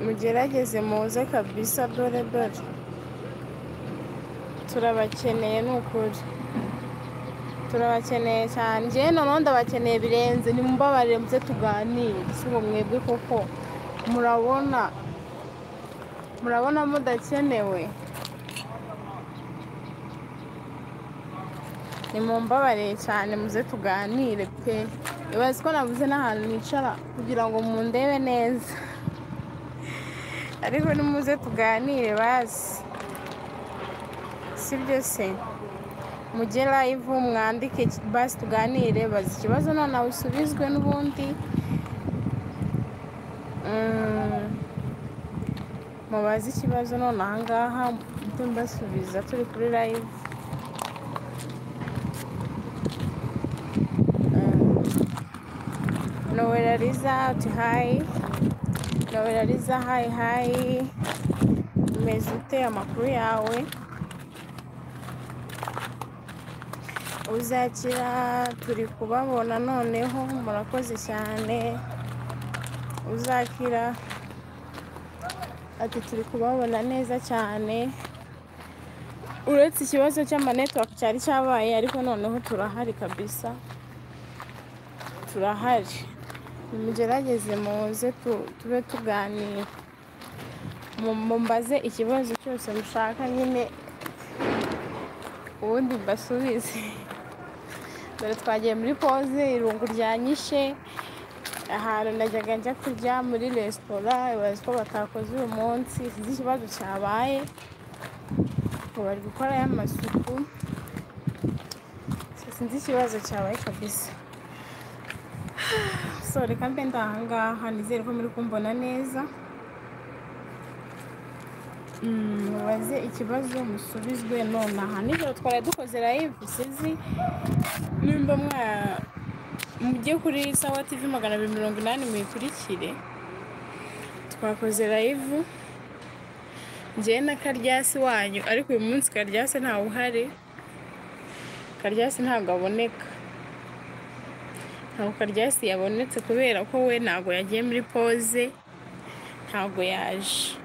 Mugerageze muze kabisa, dore dore turabakeneye, ni ukuri turabakeneye cyane. Njyewe noneho ndabakeneye birenze, nimumbabarire muze tuganire. Si ngo mwebwe koko murabona mudakenewe? Nimumbabarire cyane muze tuganire pe. Ibaze ko nabuze n'ahantu nicara kugira ngo mundebe neza, ariko nimuze tuganire basi, sibyo se? Mujye live mwandike basi tuganire, bazi ikibazo nonaha usubizwe n'ubundi. Mubaze ikibazo none aha ngaha mpite mbasubiza turi kuri live. Noella Liza uti hi. Noella Liza hi hi, umeze ute? Amakuru yawe? Uzakira turi kubabona noneho, murakoze cyane. Uzakira ati turi kubabona neza cyane, uretse ikibazo cy'amanetwork cyari cyabaye, ariko noneho turahari kabisa, turahari. Nimugerageze muze tube tuganira, mumbaze ikibazo cyose mushaka nyine, ubundi mbasubize. Dore twagiye muri pause, irungu ryanyishe. Ahantu najyaga njya kurya muri resitora, ibaze ko batakoze uyu munsi, sinzi ikibazo cyabaye, ngo bari gukorayo amasuku, sinzi ikibazo cyabaye kabisa. So reka mbe ndahangaha, nizere ko muri kumbona neza. Mubaze ikibazo musubizwe nonaha. Nijoro twari dukoze live, sinzi nimba mujye kuri Sawa TV 280 muyikurikire. Twakoze live njyewe na Karyasi wanyu, ariko uyu munsi Karyasi ntawe uhari, Karyasi ntabwo aboneka, ntabwo Karyasi yabonetse kubera ko we ntabwo yagiye muri pause, ntabwo yaje.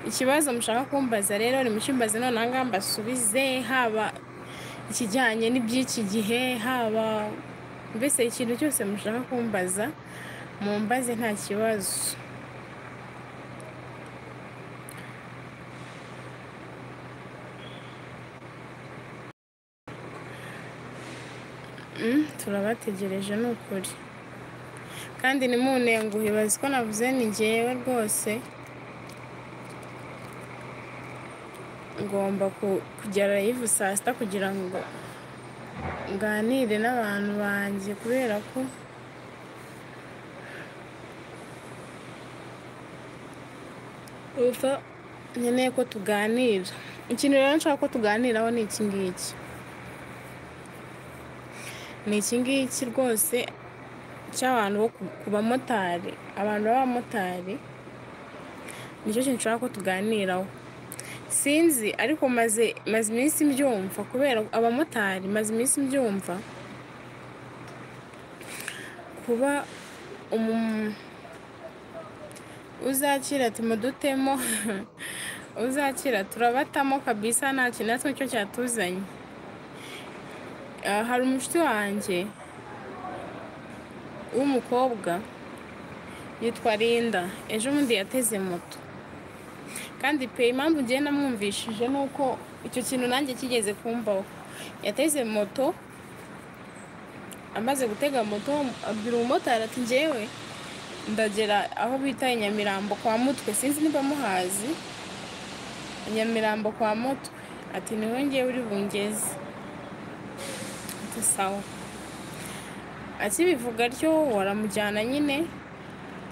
Ikibazo mushaka kumbaza rero nimucyumbaze none aha ngaha mbasubize, haba ikijyanye n'iby'iki gihe, haba mbese ikintu cyose mushaka kumbaza mumbaze nta kibazo. Turabategereje ni ukuri, kandi ntimunenguhe, bazi ko navuze ni njyewe rwose ngomba kugera live saa sita kugira ngo nganire n'abantu banjye, kubera ko nkeneye ko tuganira. Ikintu rero nshaka ko tuganiraho ni iki ngiki, ni iki ngiki rwose cy'abantu bo ku bamotari, abantu b'abamotari, nicyo kintu nshaka ko tuganiraho. Sinzi ariko maze iminsi mbyumva, kubera abamotari maze iminsi mbyumva kuba uzakira ati mudutemo, uzakira turabatamo kabisa, nta kintu natwe cyo cyatuzanye. Hari umushuti wanjye w'umukobwa yitwa Linda, ejo bundi yateze moto, kandi pe impamvu ngiye namwumvishije nuko icyo kintu nanjye kigeze kumbaho. Yateze moto, amaze gutega moto abwira umumotari ati njyewe ndagera aho bita i Nyamirambo kwa Mutwe, sinzi niba muhazi, Nyamirambo kwa Mutwe, ati niho ngewe uri bungeze. Ati sawa. Akibivuga atyo waramujyana nyine,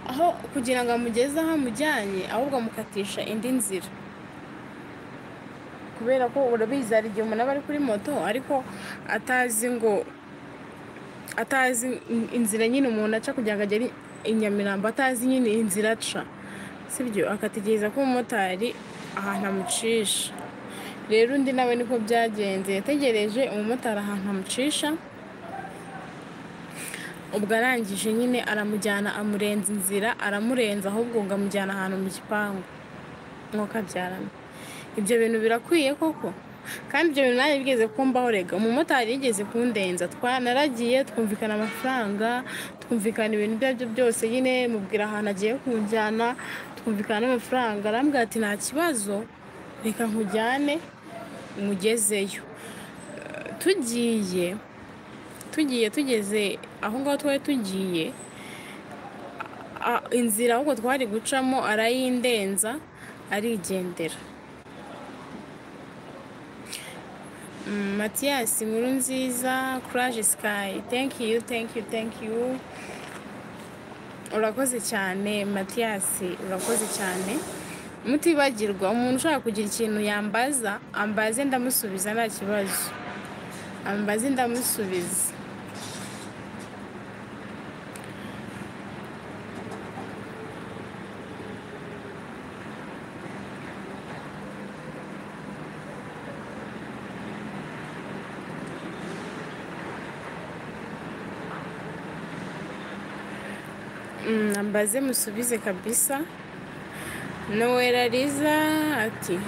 aho kugira ngo amugeze aho amujyanye, ahubwo amukatisha indi nzira, kubera ko urabizi hari igihe umuntu aba ari kuri moto ariko atazi ngo atazi inzira nyine umuntu aca kugira ngo agere i Nyamirambo, atazi nyine inzira aca, sibyo, akategereza ko umumotari ahantu amucisha. Rero undi nawe niko byagenze, yategereje umumotari ahantu amucisha, Ubwo arangije nyine aramujyana, amurenza inzira, aramurenza ahubwo ngo amujyana ahantu mu gipangu. Mwuka abyarana. Ibyo bintu birakwiye koko? Kandi ibyo bintu nanjye bigeze kumbaho rega. Umumotari yigeze kundenza, twanaragiye twumvikana amafaranga, twumvikana ibintu ibyo aribyo byose nyine, mubwira ahantu agiye kunjyana, twumvikana n'amafaranga, arambwira ati nta kibazo, reka nkujyane nkugezeyo. Tugiye tugeze aho ngaho twari tugiye, inzira ahubwo twari gucamo arayindenza arigendera. Mathias Nkurunziza, Courage Sky, thank you, thank you, thank you. Urakoze cyane Mathias, urakoze cyane. Mutibagirwa umuntu ushaka kugira ikintu yambaza, ambaze ndamusubiza nta kibazo. Ambaze ndamusubiza. Ambaze musubize kabisa. Noella Liza ati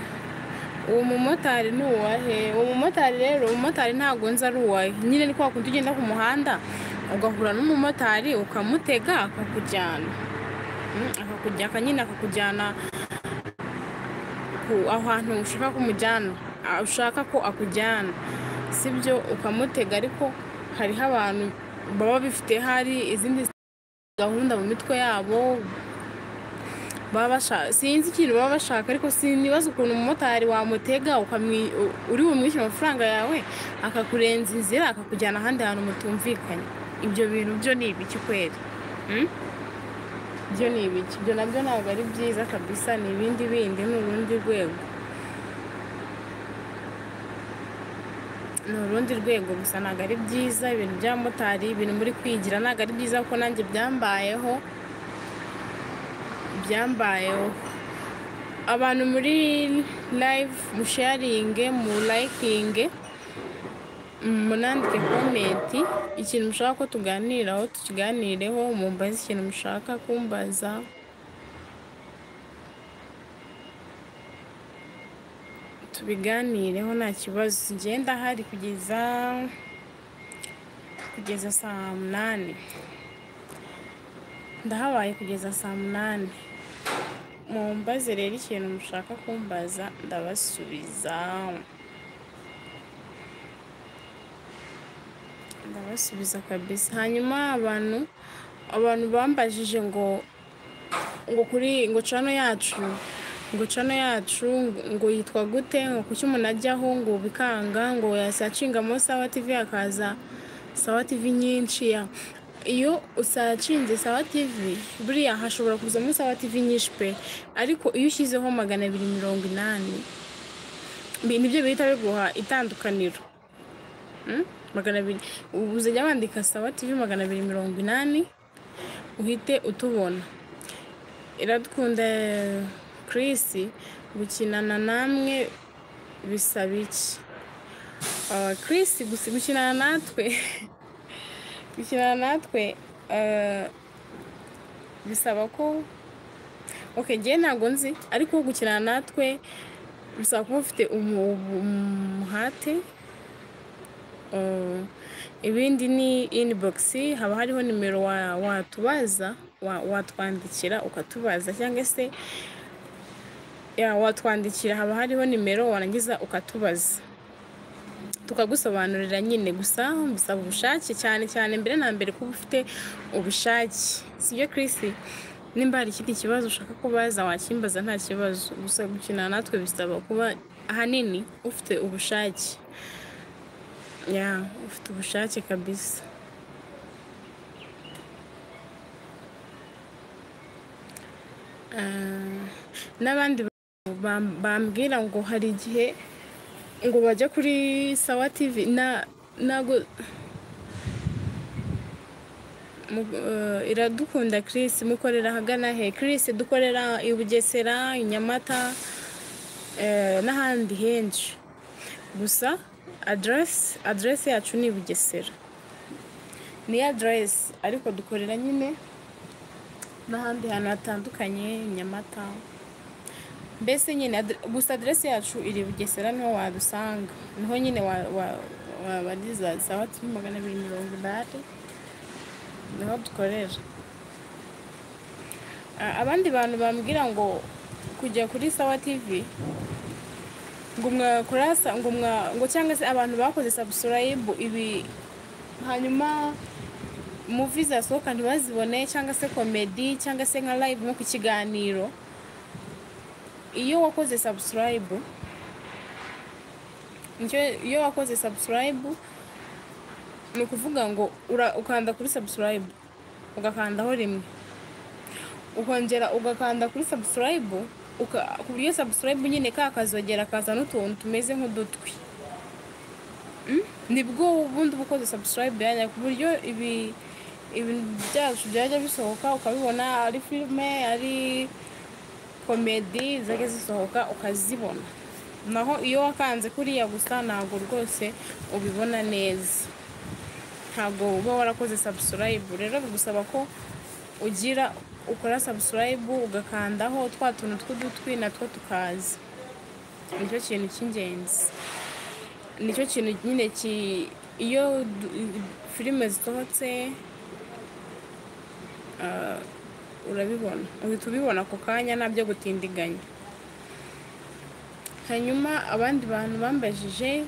uwo mumotari ni uwahe? Uwo mumotari rero, umumotari ntabwo nzi ari uwahe. Nyine ni kwa kundi ugenda ku muhanda ugahura n'umumotari ukamutega akakujyana. Akakujyana nyine, akakujyana ku ahantu ushaka kumujyana, ushaka ko akujyana, sibyo? Ukamutega, ariko hariho abantu baba bifite hari izindi gahunda mu mitwe yabo, sinzi ikintu baba bashaka, ariko sinibaza ukuntu umumotari wamutega uri bumwishyure amafaranga yawe akakurenza inzira akakujyana ahandi hantu mutumvikanye. Ibyo bintu byo ni ibiki kweri? Byo ni ibiki? Ibyo nabyo ntabwo ari byiza kabisa, ni ibindi bindi, ni urundi rwego, ni urundi rwego gusa ntabwo ari byiza. Ibintu by'abamotari, ibintu muri kwigira ntabwo ari byiza, kuko nanjye byambayeho, byambayeho. Abantu muri live musharinge, mu likinge, munandike comment, ikintu mushaka ko tuganiraho tukiganireho, mumbaze ikintu mushaka kumbaza. Tubiganireho nta kibazo. Njye ndahari kugeza saa 8. Ndahabaye kugeza saa 8. Mumbaze rero ikintu mushaka kumbaza ndabasubiza. Ndabasubiza kabisa. Hanyuma abantu bambajije ngo kuri ngo channel yacu, ngo channel yacu ngo yitwa gute, ngo kuki umuntu ajyaho ngo bikanga, ngo yasacingamo Sawa TV akaza Sawa TV nyinshi. Ya iyo usacinze Sawa TV buriya hashobora kuzamo Sawa TV nyinshi pe, ariko iyo ushyizeho 280 nibyo bihita biguha itandukaniro. 200 uzajya wandika Sawa TV 280 uhite utubona. Iradukunda Chris, gukinana namwe bisaba iki? Chris, gukinana natwe gukinana natwe bisaba ko okay, njye ntabwo nzi, ariko gukinana natwe bisaba kuba ufite umuhate. Ibindi ni inbox, haba hariho nimero watubaza, watwandikira ukatubaza, cyangwa se watwandikira haba hariho nimero warangiza ukatubaza tukagusobanurira nyine. Gusa bisaba ubushake cyane cyane, mbere na mbere kuba ufite ubushake, sibyo Chris? Nimba hari ikindi kibazo ushaka kubaza wakimbaza nta kibazo. Gusa gukina natwe bisaba kuba ahanini ufite ubushake, ya ufite ubushake kabisa. N'abandi bambwira ngo hari igihe ngo bajya kuri Sawa TV na nago. Iradukunda Chris, mukorera ahagana he? Chris, dukorera i Bugesera, i Nyamata, n'ahandi henshi. Gusa address yacu ni Bugesera. Ni aderesi, ariko dukorera nyine n'ahandi hantu hatandukanye, Nyamata, mbese nyine gusa aderesi yacu iri Bugesera, niho wadusanga, niho nyine wabariza Sawa TV 280, niho dukorera. Abandi bantu bambwira ngo kujya kuri Sawa TV ngo mwakurasa, ngo mwa, ngo cyangwa se abantu bakoze subscribe ibi, hanyuma movie zasohoka ntibazibone, cyangwa se comedy, cyangwa se nka live nko ku kiganiro. Iyo wakoze subscribe, iyo wakoze subscribe ni ukuvuga ngo ukanda kuri subscribe ugakandaho rimwe, ukongera ugakanda kuri subscribe, ku buryo subscribe nyine kakazogera kaza n'utuntu tumeze nk'udutwi, nibwo ubundi uba ukoze subscribe yanya, ku buryo ibintu byacu byajya bisohoka ukabibona, ari filime ari komedi zajya zisohoka ukazibona. Naho iyo wakanze kuriya gusa ntabwo rwose ubibona neza, ntabwo uba warakoze subscribe. Rero bigusaba ko ugira ukora subscribe ugakandaho twa tuntu tw'udutwi natwo tukaza. Nicyo kintu cy'ingenzi, nicyo kintu nyine iyo filime zisohotse urabibona, uhita ubibona ako kanya ntabyo gutindiganya. Hanyuma abandi bantu bambajije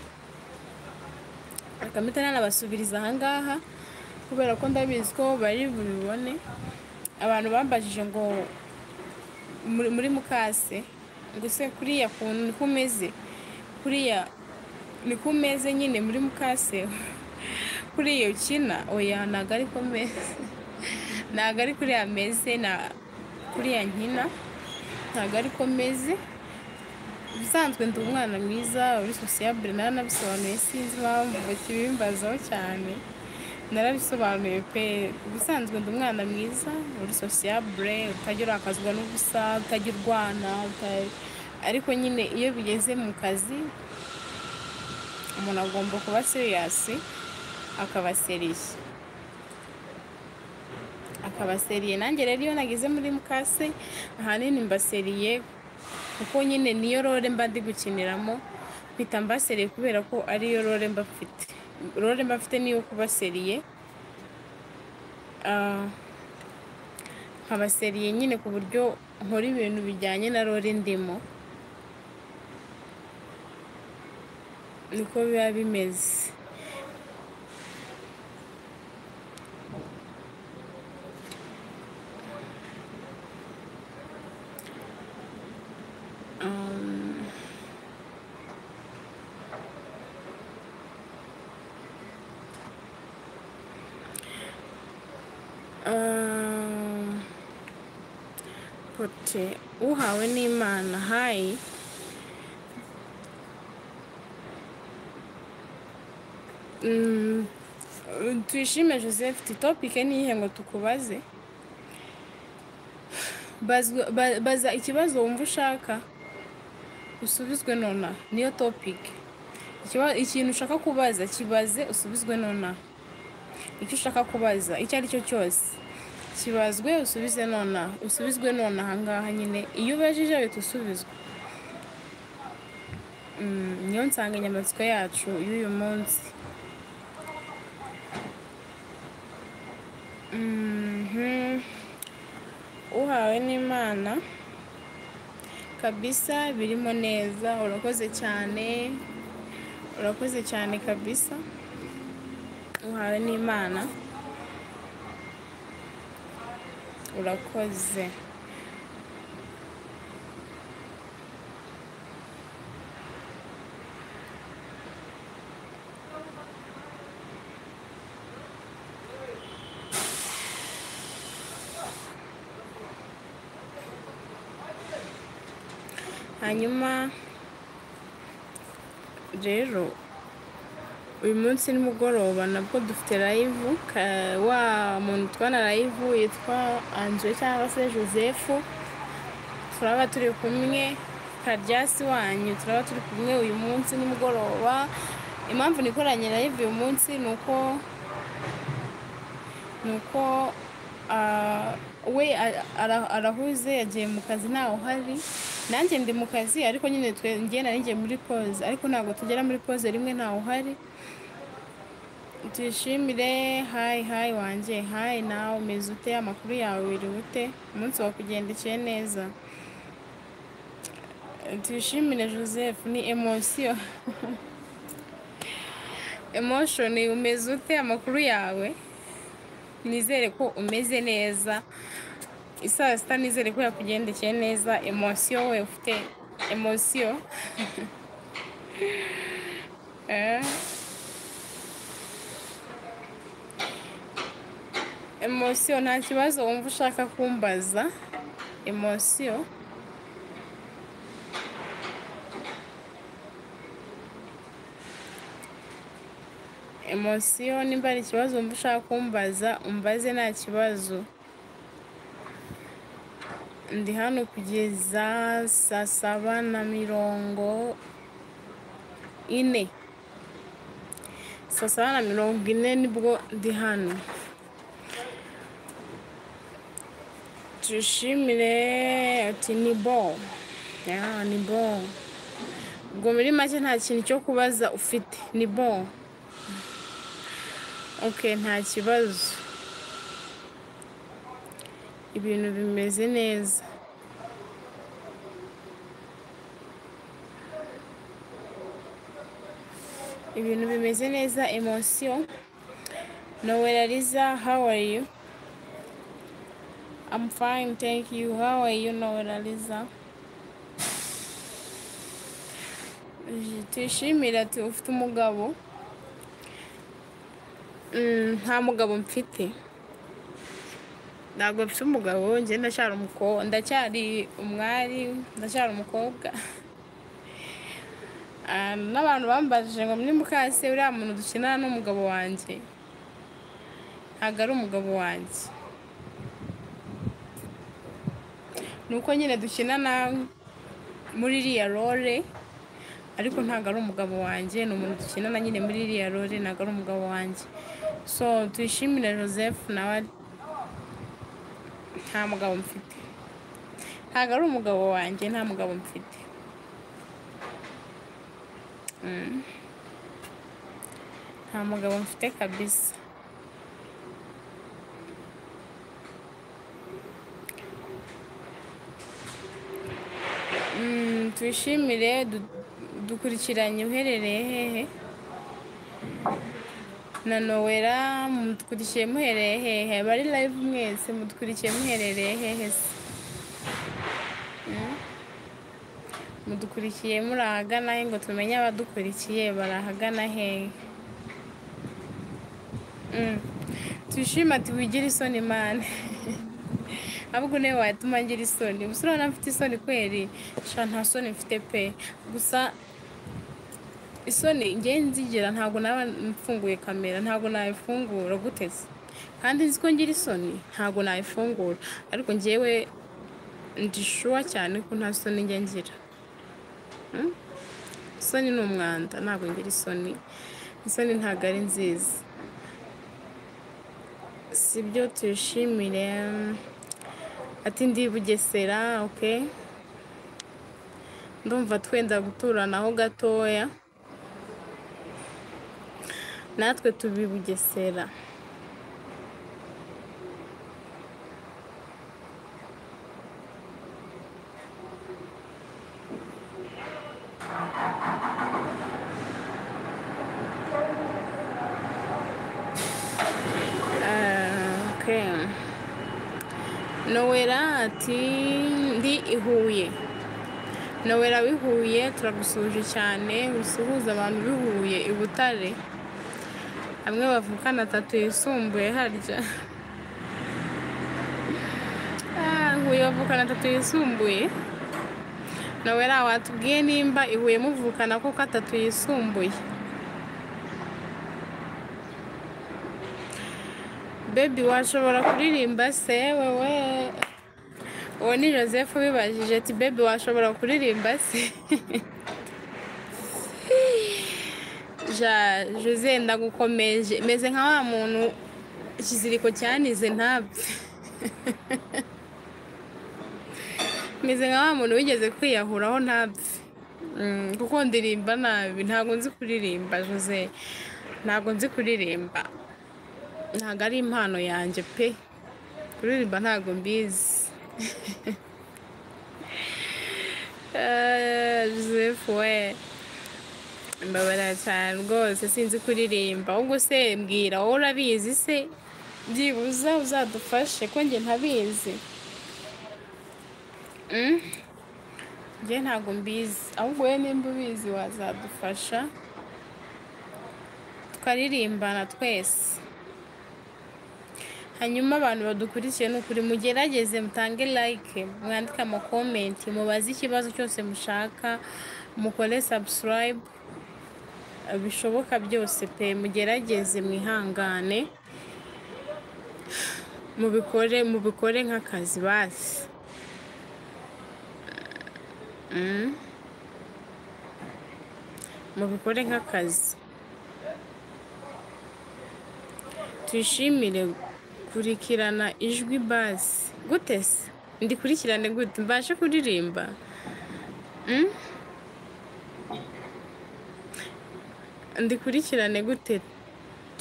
akamita nanabasubiriza ahangaha kubera ko ndabizi ko bari bubibone. Abantu bambajije ngo muri mukase ngo se kuriya kuntu niko umeze, kuriya niko umeze nyine muri mukase, kuriya ukina, oya ntabwo ariko meze, ntabwo ari kuriya meze, na kuriya nkina ntabwo ariko meze. Ubusanzwe ndi umwana mwiza uri sociable, naranabisobanuye, sinzi impamvu bakibimbazaho cyane, narabisobanuye pe. Ubusanzwe ndi umwana mwiza uri sociable, utajya urakazwa n'ubusa, utajya urwana, ariko nyine iyo bigeze mu kazi umuntu agomba kuba serious, akaba seriye, akaba seriye. Nanjye rero iyo nageze muri mukase ahanini mba seriye, kuko nyine niyo role mba ndi gukiniramo, mpita mba seriye kubera ko ariyo role mba mfite. Role mba mfite niyo kuba seriye, nkaba seriye nyine ku buryo nkora ibintu bijyanye na role ndimo, niko biba bimeze. Pote uhawe n'Imana hayi. Tuyishime Joseph, topic ni iyihe ngo tukubaze? Baza ikibazo wumva ushaka usubizwe nonaha, niyo topic. Ikintu ushaka kubaza kibaze usubizwe nonaha. Icyo ushaka kubaza icyo ari cyo cyose kibazwe usubize nonaha, usubizwe nonaha ahangaha nyine. Iyo ubajije uhita usubizwa. Niyo nsanganyamatsiko yacu y'uyu munsi. Uhawe n'Imana kabisa, birimo neza, urakoze cyane, urakoze cyane kabisa. Uhawe n'Imana, urakoze. Hanyuma rero uyu munsi nimugoroba nabwo dufite live, wa muntu twana live yitwa Andre cyangwa se Joseph, turaba turi kumwe, Karyasi wanyu turaba turi kumwe uyu munsi nimugoroba. Impamvu nikoranye live uyu munsi nuko Nuko we arahuze, yagiye mu kazi ntawe uhari, nanjye ndi mu kazi, ariko nyine twe njye nari ngiye muri pause, ariko ntabwo tugera muri pause rimwe ntawe uhari. Tuyishimire, hayi hayi wanjye, hayi nawe umeze ute? Amakuru yawe wiriwe ute? Umunsi wakugendekeye neza? Tuyishimire Joseph, ni emotion emotion, umeze ute? Amakuru yawe, nizere ko umeze neza. Isaa sita nizere ko yakugendekeye neza. Emotion, we ufite emotion. Emotion, nta kibazo wumva ushaka kumbaza? Emotion, emotion, nimba hari ikibazo wumva ushaka kumbaza umbaze, nta kibazo. Ndi hano kugeza 7:40, 7:40 nibwo ndi hano. Tuyishimire ati ni bo, ni bo. Ubwo muri make nta kintu cyo kubaza ufite, ni bo. Okay, nta kibazo, ibintu bimeze neza. Ibintu bimeze neza. Emotion, Noella Liza, how are you? I'm fine, thank you. How are you, Noella Liza? Tuyishimire ati ufite umugabo? Nta mugabo mfite, ntabwo mfite umugabo, njye ndacyari umukobwa, ndacyari umwari, ndacyari umukobwa. N'abantu bambajije ngo muri mukase uriya muntu dukinana n'umugabo wanjye, ntabwo ari umugabo wanjye, nuko nyine dukinana muri iriya role, ariko ntabwo ari umugabo wanjye, ni umuntu dukinana nyine muri iriya role, ntabwo ari umugabo wanjye. So Tuyishimire Joseph nawe nta mugabo mfite, ntabwo ari umugabo wanjye, nta mugabo mfite. Nta mugabo mfite kabisa. Tuyishimire, dukurikiranye uherereye hehe? Na Noella mudukurikiye muherereye hehe? Abari live mwese mudukurikiye muherereye hehe se? Mudukurikiye muri ahagana he ngo tumenye abadukurikiye barahagana hehe? Tuyishime ati wigira isoni mani. Ahubwo niwe watuma ngira isoni. Gusa urabona mfite isoni kweri? Sha nta soni mfite pe. Gusa isoni njye nzigira, ntabwo naba mfunguye kamera, ntabwo nayifungura guteze. Kandi nzi ko ngira isoni, ntabwo nayifungura. Ariko njyewe ndi sure cyane ko nta soni njye ngira. Isoni ni umwanda, ntabwo ngira isoni. Isoni ntabwo ari nziza. Sibyo Tuyishimire ati ndi Bugesera, okay. Ndumva twenda guturanaho gatoya, natwe tubi Bugesera. Okay. Noella ati ndi i Huye. Noella w'i Huye turagusuhuje cyane, usuhuza abantu b'i Huye i Butare, bamwe bavukana atatu yisumbuye harya. Huye bavukana atatu yisumbuye. Noella watubwiye nimba i Huye muvukana koko atatu yisumbuye. Baby washobora kuririmba se wewe? Uwo ni Joseph ubibajije ati baby washobora kuririmba se? Ja Jose ndagukomeje, meze nka wa muntu Ikiziriko cyanize ntapfe. Meze nka wa muntu wigeze kwiyahuraho ntapfe. Kuko ndirimba nabi, ntabwo nzi kuririmba Jose, ntabwo nzi kuririmba, ntabwo ari impano yanjye pe, kuririmba ntabwo mbizi. Joseph we mbabara cyane rwose, sinzi kuririmba. Ahubwo se mbwira wowe urabizi se, byibuze uzadufashe ko njye ntabizi. Njye ntabwo mbizi, ahubwo wowe nimba ubizi wazadufasha tukaririmbana twese. Hanyuma abantu badukurikiye ni ukuri mugerageze mutange like, mwandike amakomenti, mubaze ikibazo cyose mushaka, mukore subscribe, bishoboka byose pe, mugerageze mwihangane, mubikore nk'akazi basi. Mubikore nk'akazi. Tuyishimire kurikirana ijwi basi. Gute se? Ndikurikirane gute? Mbashe kuririmba? Ndikurikirane gute?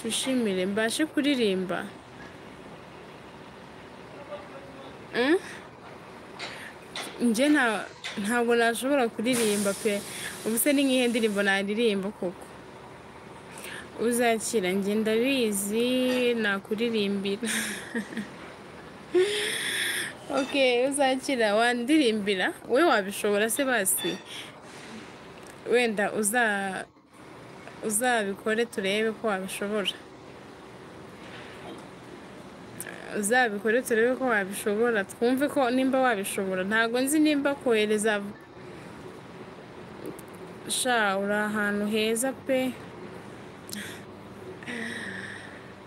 Tushimire mbashe kuririmba? Njye ntabwo nashobora kuririmba pe. Ubu se ni nk'ihe ndirimbo naririmba koko? Uzakira njye ndabizi nakuririmbira. Okay, uzakira wandirimbira? We wabishobora se basi? Wenda uzabikore turebe ko wabishobora. Uzabikore turebe ko wabishobora, twumve ko nimba wabishobora. Ntabwo nzi nimba kohereza. Sha uri ahantu heza pe.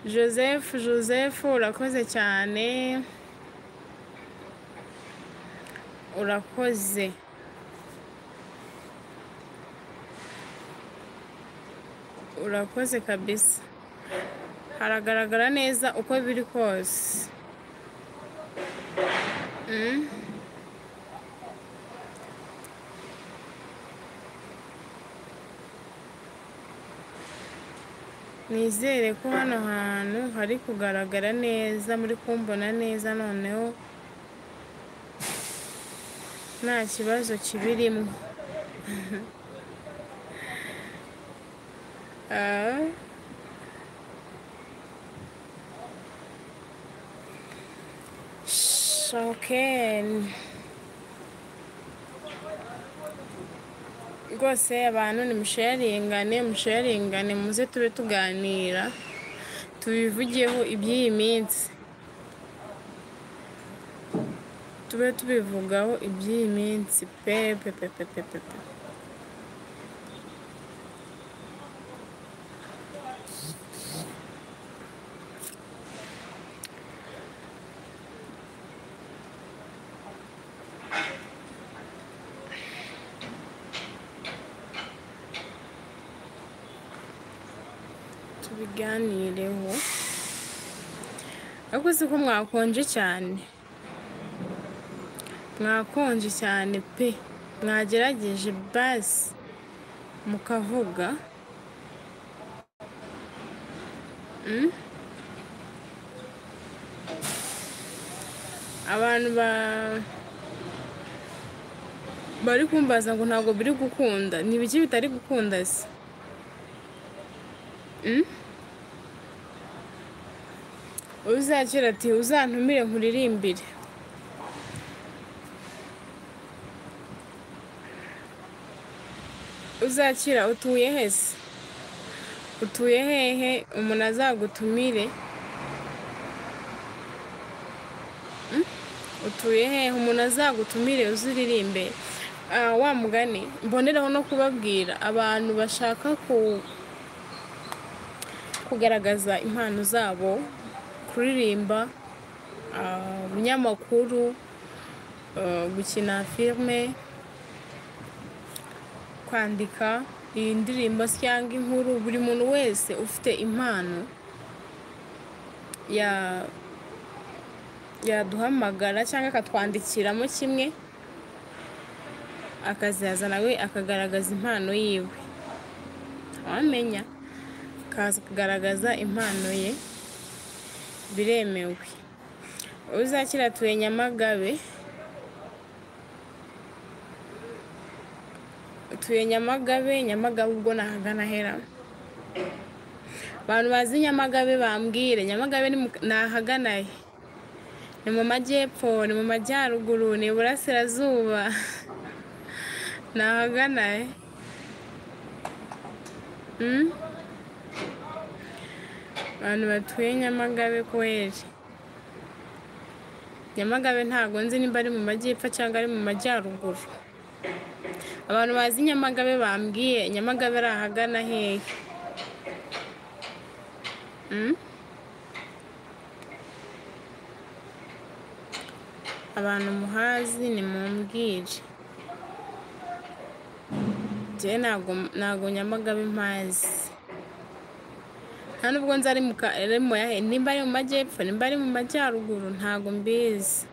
Joseph urakoze cyane, urakoze. Urakoze kabisa, haragaragara neza uko biri kose. Nizere ko hano hantu hari kugaragara neza, muri kumbona neza noneho nta kibazo kibirimo. Okay. Rwose abantu nimusharingane, musharingane, muze tube tuganira, tubivugeho iby'iyi minsi, tube tubivugaho iby'iyi minsi pe pe pe pe pe pe pe. Tubiganireho. Ariko si ko mwakonje cyane, mwakonje cyane pe, mwagerageje basi mukavuga. Abantu bari kumbaza ngo ntabwo biri gukunda, ni ibiki bitari gukunda se? Uzakira ati uzantumire nkuririmbire. Uzakira utuye hese? Utuye hehe umuntu azagutumire? Utuye hehe umuntu azagutumire uzuririmbe? Wa mugani mboneraho no kubabwira abantu bashaka kugaragaza impano zabo, kuririmba, umunyamakuru, gukina filime, kwandika iyi ndirimbo cyangwa inkuru, buri muntu wese ufite impano yaduhamagara cyangwa akatwandikiramo kimwe, akazaza nawe akagaragaza impano yiwe, wamenya akaza kugaragaza impano ye, biremewe. Uzakira atuye Nyamagabe, utuye Nyamagabe. Nyamagabe ubwo nahagana hera? Abantu bazi Nyamagabe bambwire, Nyamagabe ni ahagana he? Ni mu majyepfo, ni mu majyaruguru, ni iburasirazuba, ni ahagana he? Abantu batuye Nyamagabe kweri? Nyamagabe ntago nzi nimba ari mu majyepfo cyangwa ari mu majyaruguru. Abantu bazi Nyamagabe bambwiye Nyamagabe ari ahagana hehe? Abantu muhazi nimumbwire. Njyewe ntago Nyamagabe mpazi, nta nubwo nzi ari mu yahe, nimba ari mu majyepfo, nimba ari mu majyaruguru, ntago mbizi.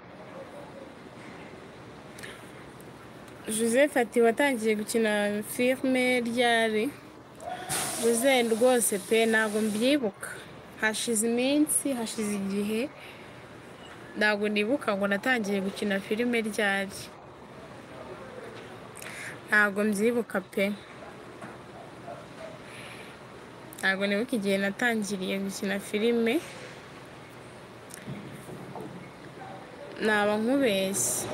Joseph ati watangiye gukina filime ryari? Joseph rwose pe ntago mbyibuka, hashize iminsi, hashize igihe, ntago nibuka ngo natangiye gukina filime ryari, ntago mbyibuka pe, ntago nibuka igihe natangiriye gukina filime, naba nkubeshye.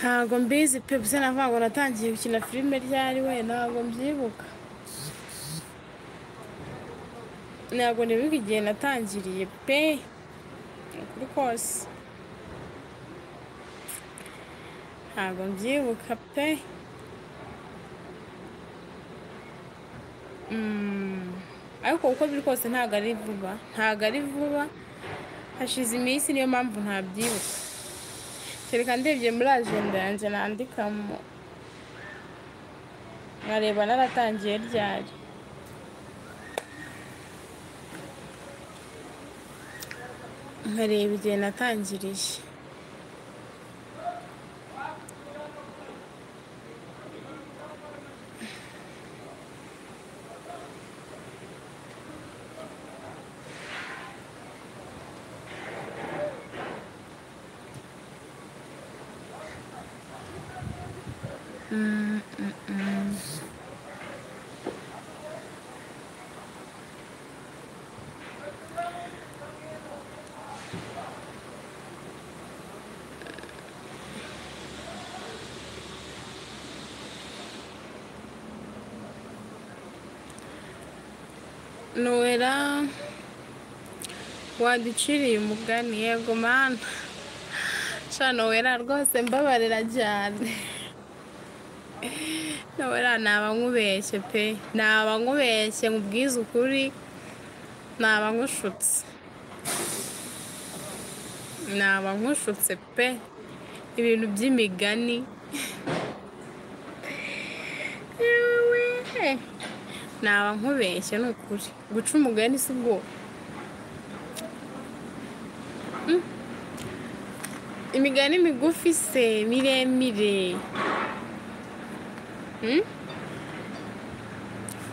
Ntago mbizi pe, gusa navuga ngo natangiye gukina filime ryari we, ntago mbyibuka, ntago nibuka igihe natangiriye pe, ukuri kose ntago mbyibuka pe. Ariko uko biri kose ntago ari vuba, ntago ari vuba, hashize iminsi, niyo mpamvu ntabyibuka. Kereka ndebye muri ajenda yanjye nandikamo nkareba naratangiye ryari. Nkareba igihe natangiriye. Noella waduciriye umugani? Yego mana, sha Noella rwose mbabarira cyane. Noella naba nkubeshye pe, naba nkubeshye nkubwize ukuri, naba nkushutse, naba nkushutse pe, ibintu by'imigani naba nkubeshye ni ukuri. Guca umugani si ubwo imigani migufi se miremire?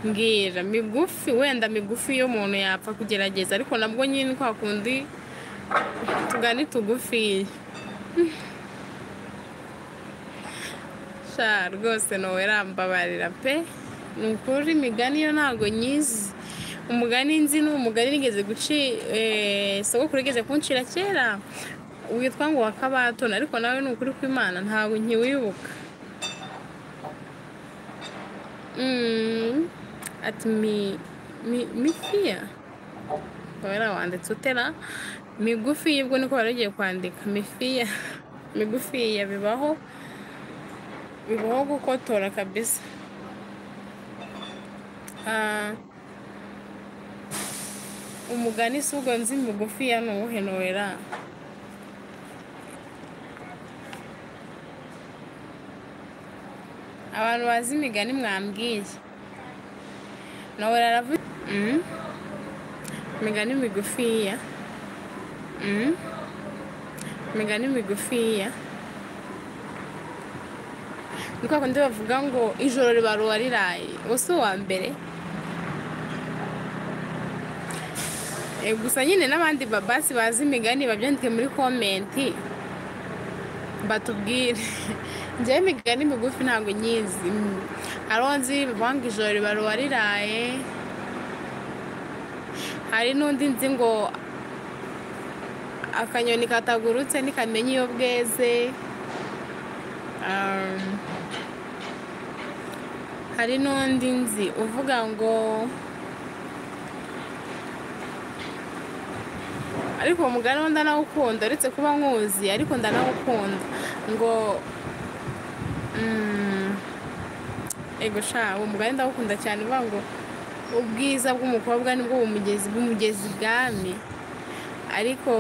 Mbwira migufi, wenda migufi iyo umuntu yapfa kugerageza, ariko nabwo nyine kwa kundi tugani tugufi. Sha rwose Noella mbabarira pe, ni ukuri imigani yo ntago nyizi. Umugani nzi ni umugani nigeze guci sogokuru yigeze kuncira kera, witwa ngo wa Kabatoni, ariko nawe ni ukuri kw'Imana ntabwo nkiwibuka. Ati mifiya Noella wanditse utera migufi, ubwo niko wari ugiye kwandika mifiya. Migufiya bibaho, bibaho gukotora kabisa. Umugani si ubwo nzi mugufiya ni uwuhe Noella? Abantu bazi imigani mwambwiye. Noella aravuga imigani migufiya. Imigani migufiya ni kwa kundi bavuga ngo ijoro ribaruwa riraye, uwo si uwa mbere. Gusa nyine n'abandi babasi bazi imigani babyandike muri komenti batubwire. Njyewe imigani migufi ntabwo nyizi. Hari uwo nzi bavuga ngo ijoro ribaruwa riraye, hari n'undi nzi ngo akanyoni katagurutse ntikamenya iyo bweze. Hari n'undi nzi uvuga ngo, ariko uwo mugani wo ndanawukunda uretse kuba nkuzi, ariko ndanawukunda ngo ego sha, uwo mugani ndawukunda cyane, uvuga ngo ubwiza bw'umukobwa nibwo bumugezi ibwami, ariko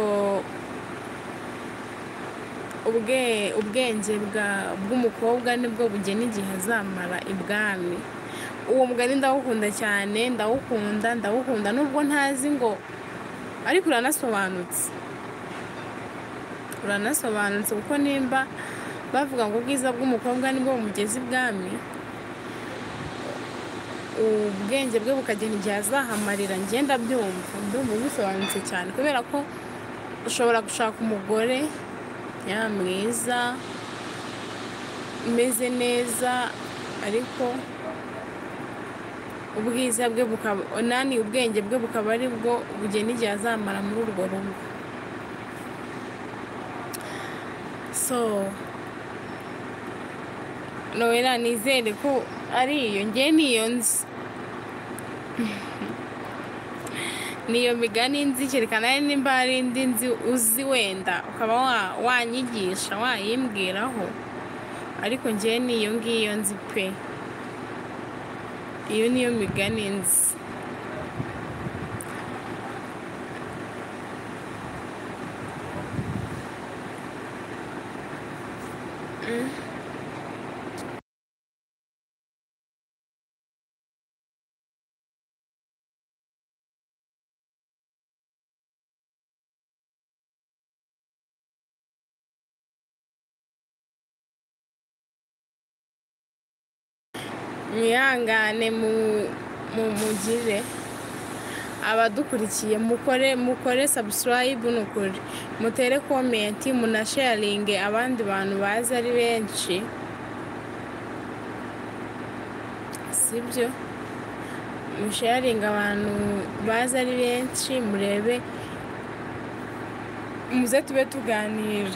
ubwenge bw'umukobwa nibwo bugena igihe azamara ibwami. Uwo mugani ndawukunda cyane, ndawukunda nubwo ntazi ngo, ariko uranasobanutse, kuko nimba bavuga ngo ubwiza bw'umukobwa nibwo bumugeza ibwami, ubwenge bwe bukagena igihe azahamarira, njye ndabyumva, ndumva bisobanutse cyane, kubera ko ushobora gushaka umugore ya mwiza umeze neza, ariko ubwiza bwe bukaba nani, ubwenge bwe bukaba ari bwo bugena igihe azamara muri urwo rugo. So Noella nizere ko ari iyo, njye niyo nzi, niyo migani nzi, kereka nawe nimba hari indi nzi uzi wenda ukaba wanyigisha wayimbwiraho, ariko njye niyo ngiyo nzi pe, iyo niyo migani nzi. Mwihangane mugire abadukurikiye, mukore subscribe nukuri, mutere comment, munasharinge abandi bantu bazi ari benshi, sibyo? Musharinge abantu bazi ari benshi, murebe muze tube tuganira.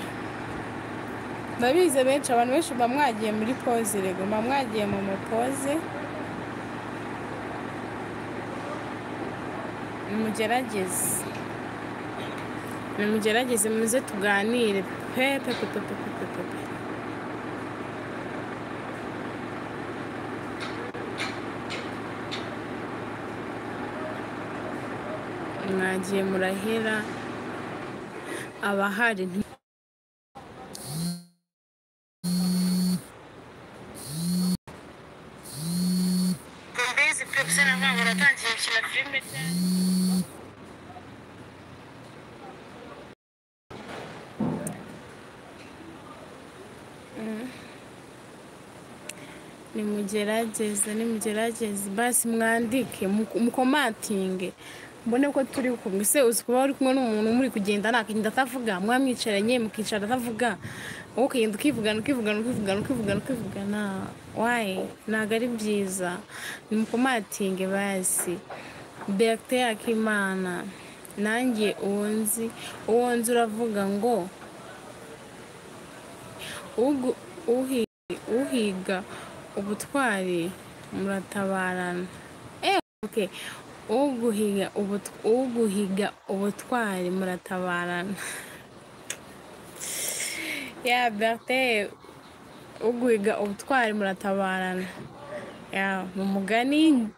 Ndabizi benshi, abantu benshi mba mwagiye muri pause, rego mba mwagiye mu mapoze, nimugerageze muze tuganire pe pe pe pe pe pe pe. Mwagiye murahera abahari. Nimugerageze basi mwandike, mukomatinge, mbone ko turi kumwe. Se uzi kuba uri kumwe n'umuntu muri kugenda nakagenda atavuga, mwamwicaranye mukicara atavuga, wowe ukagenda ukivugana ukivugana ukivugana ukivugana ukivugana, wayi ntabwo ari byiza. Nimukomatinge basi. Bertin Akimana, nanjye uwo nzi uravuga ngo uhiga ubutwari muratabarana. Okay, uguhiga ubutwari muratabarana. Ya Bertin, uguhiga ubutwari muratabarana. Ya mu mugani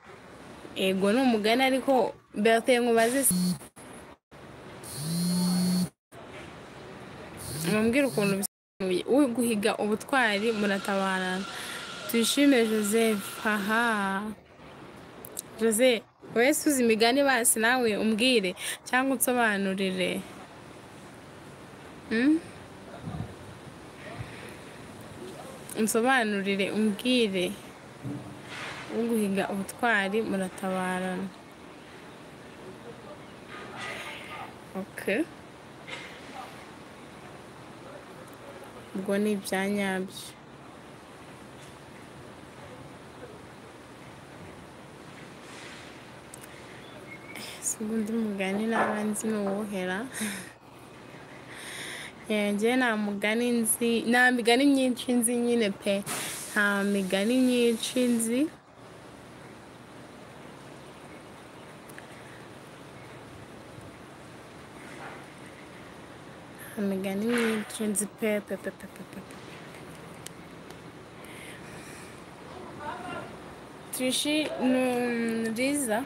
Ego ni umugani ariko Bertin nkubaze mumbwire ukuntu bisobanuye. Uguhiga ubutwari muratabarana. Tuyishime Joseph, haha Jose wese uzi imigani basi nawe umbwire cyangwa unsobanurire. Mm? Unsobanurire umbwire. Uguhiga ubutwari muratabarana. Okay. Ubwo ni ibya nyabyo. Si ubundi mugani naba nzi ni uwuhera. Njye nta mugani nzi, nta migani myinshi nzi nyine pe, nta migani myinshi nzi. Nta migani myinshi nzi pe pe pe pe pe pe. Trishi Riza,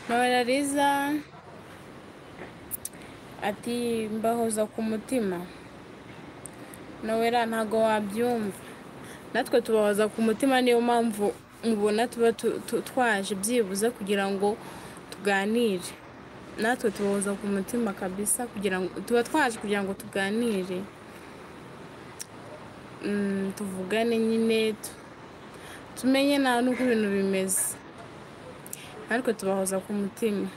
Noella Riza ati mbahoza ku mutima. Noella ntago wabyumva, natwe tubahoza ku mutima, niyo mpamvu mubona tuba twaje byibuze kugira ngo tuganire. Natwe tubahoza ku mutima kabisa, kugira ngo tuba twaje kugira ngo tuganire, tuvugane nyine, tumenye nta n'uko ibintu bimeze, ariko tubahoza ku mutima.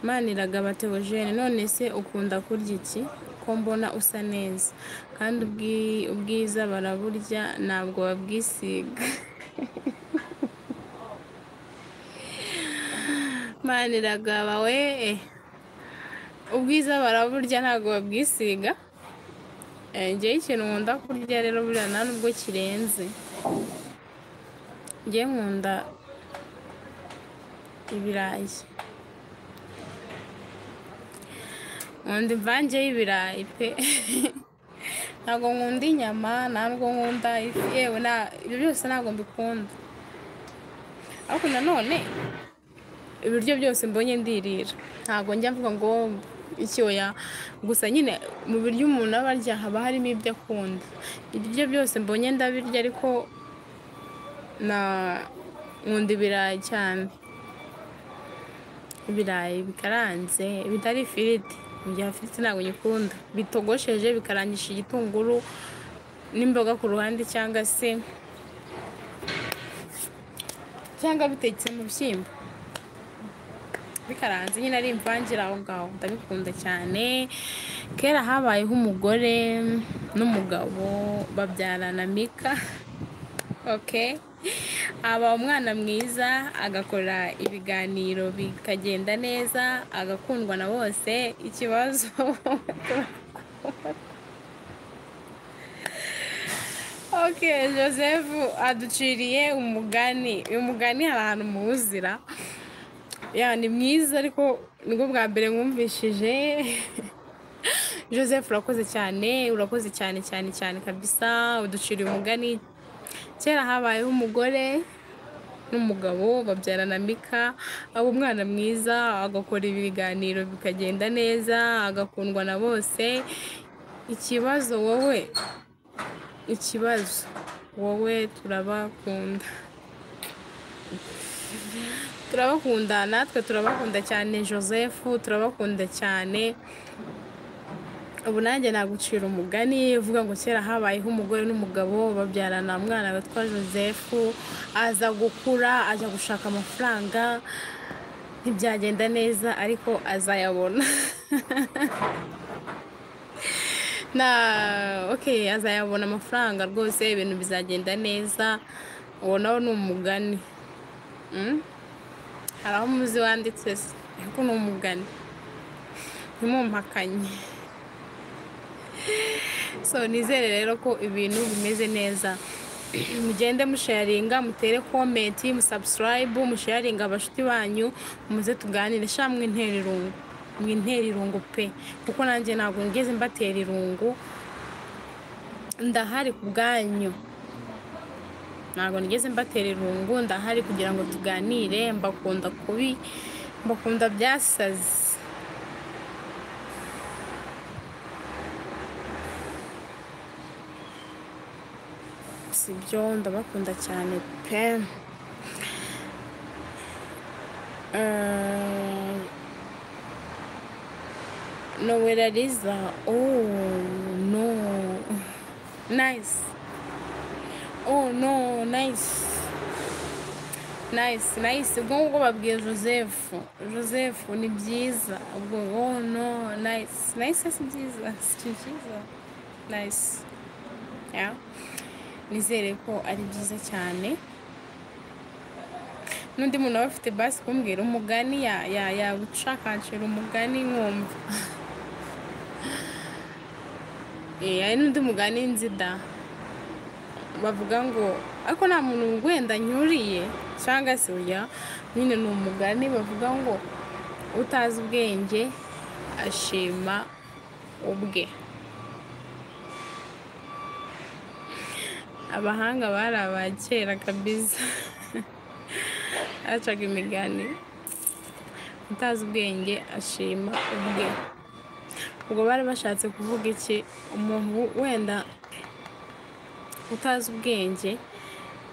Maniragaba Theogene, none se ukunda kurya iki ko mbona usa neza kandi ubwiza baraburya ntabwo babwisiga. Maniragaba we, ubwiza baraburya ntabwo babwisiga. Njyewe ikintu nkunda kurya rero buriya nta nubwo kirenze, njye nkunda ibirayi, nkunda imvange y'ibirayi pe. Ntabwo nkunda inyama, ntabwo nkunda ifi, yewe ibyo byose ntabwo mbikunda. Ariko nanone ibiryo byose mbonye ndirira, ntabwo njya mvuga ngo iki oya, gusa nyine mu biryo umuntu aba arya haba harimo ibyo akunda. Ibiryo byose mbonye ndabirya, ariko na nkunda ibirayi cyane, ibirayi bikaranze bitari ifiriti. Mu gihe ifiriti ntabwo nyikunda, bitogosheje bikarangisha igitunguru n'imboga ku ruhande, cyangwa se cyangwa bitetse mu bishyimbo bikaranze nyine ari imvangira aho ngaho, ndabikunda cyane. Kera habayeho umugore n'umugabo babyarana Mika. Okay, aba umwana mwiza, agakora ibiganiro bikagenda neza, agakundwa na bose. Ikibazo okay, Joseph aduciriye umugani. Uyu mugani hari ahantu muwuzira, ya ni mwiza ariko nibwo bwa mbere mwumvishije. Joseph urakoze cyane, urakoze cyane cyane cyane kabisa, uduciriye umugani. Kera habayeho umugore n'umugabo babyarana Mika, aba umwana mwiza, agakora ibiganiro bikagenda neza, agakundwa na bose. Ikibazo wowe, ikibazo wowe, turabakunda, turabakunda, natwe turabakunda cyane Joseph, turabakunda cyane. Ubu nanjye nagucira umugani uvuga ngo kera habayeho umugore n'umugabo babyarana umwana witwa Joseph, aza gukura ajya gushaka amafaranga, ntibyagenda neza ariko azayabona. Na okay, azayabona amafaranga rwose, ibintu bizagenda neza. Uwo nawo ni umugani. Hari aho muzi wanditse se, ariko ni umugani, ntimumpakanye. So nizere rero ko ibintu bimeze neza. Mugende musharinga, mutere comment, musubscribe, musharinga abashuti banyu, muze tuganire. Sha mwintera irungu, mwintera irungu pe, kuko nanjye ntabwo ngeze mbatera irungu, ndahari ku bwanyu. Ntabwo nigeze mbatera irungu, ndahari kugira ngo tuganire. Mbakunda kubi, mbakunda byasaze. Sibyo, ndabakunda cyane pe. Nowera Liza, oh no, nice. Oh no, nice, nice, nice. Ubwo ngubwo babwiye Joseph, Joseph ni byiza. Ubwo oh no, nice, nice si byiza, si byiza, nice. Yeah. Nizere ko ari byiza cyane. N'undi muntu aba afite basi kumbwira umugani ya ya yawucakancira umugani nkumva. Hari n'undi mugani nzi da bavuga ngo ariko nta muntu wenda nyuriye cyangwa se oya, nyine ni umugani bavuga ngo utazi ubwenge ashima ubwe. Abahanga bari aba kera kabisa, bacaga imigani utazi ubwenge ashima ubwe. Ubwo bari bashatse kuvuga iki? Umuntu wenda utazi ubwenge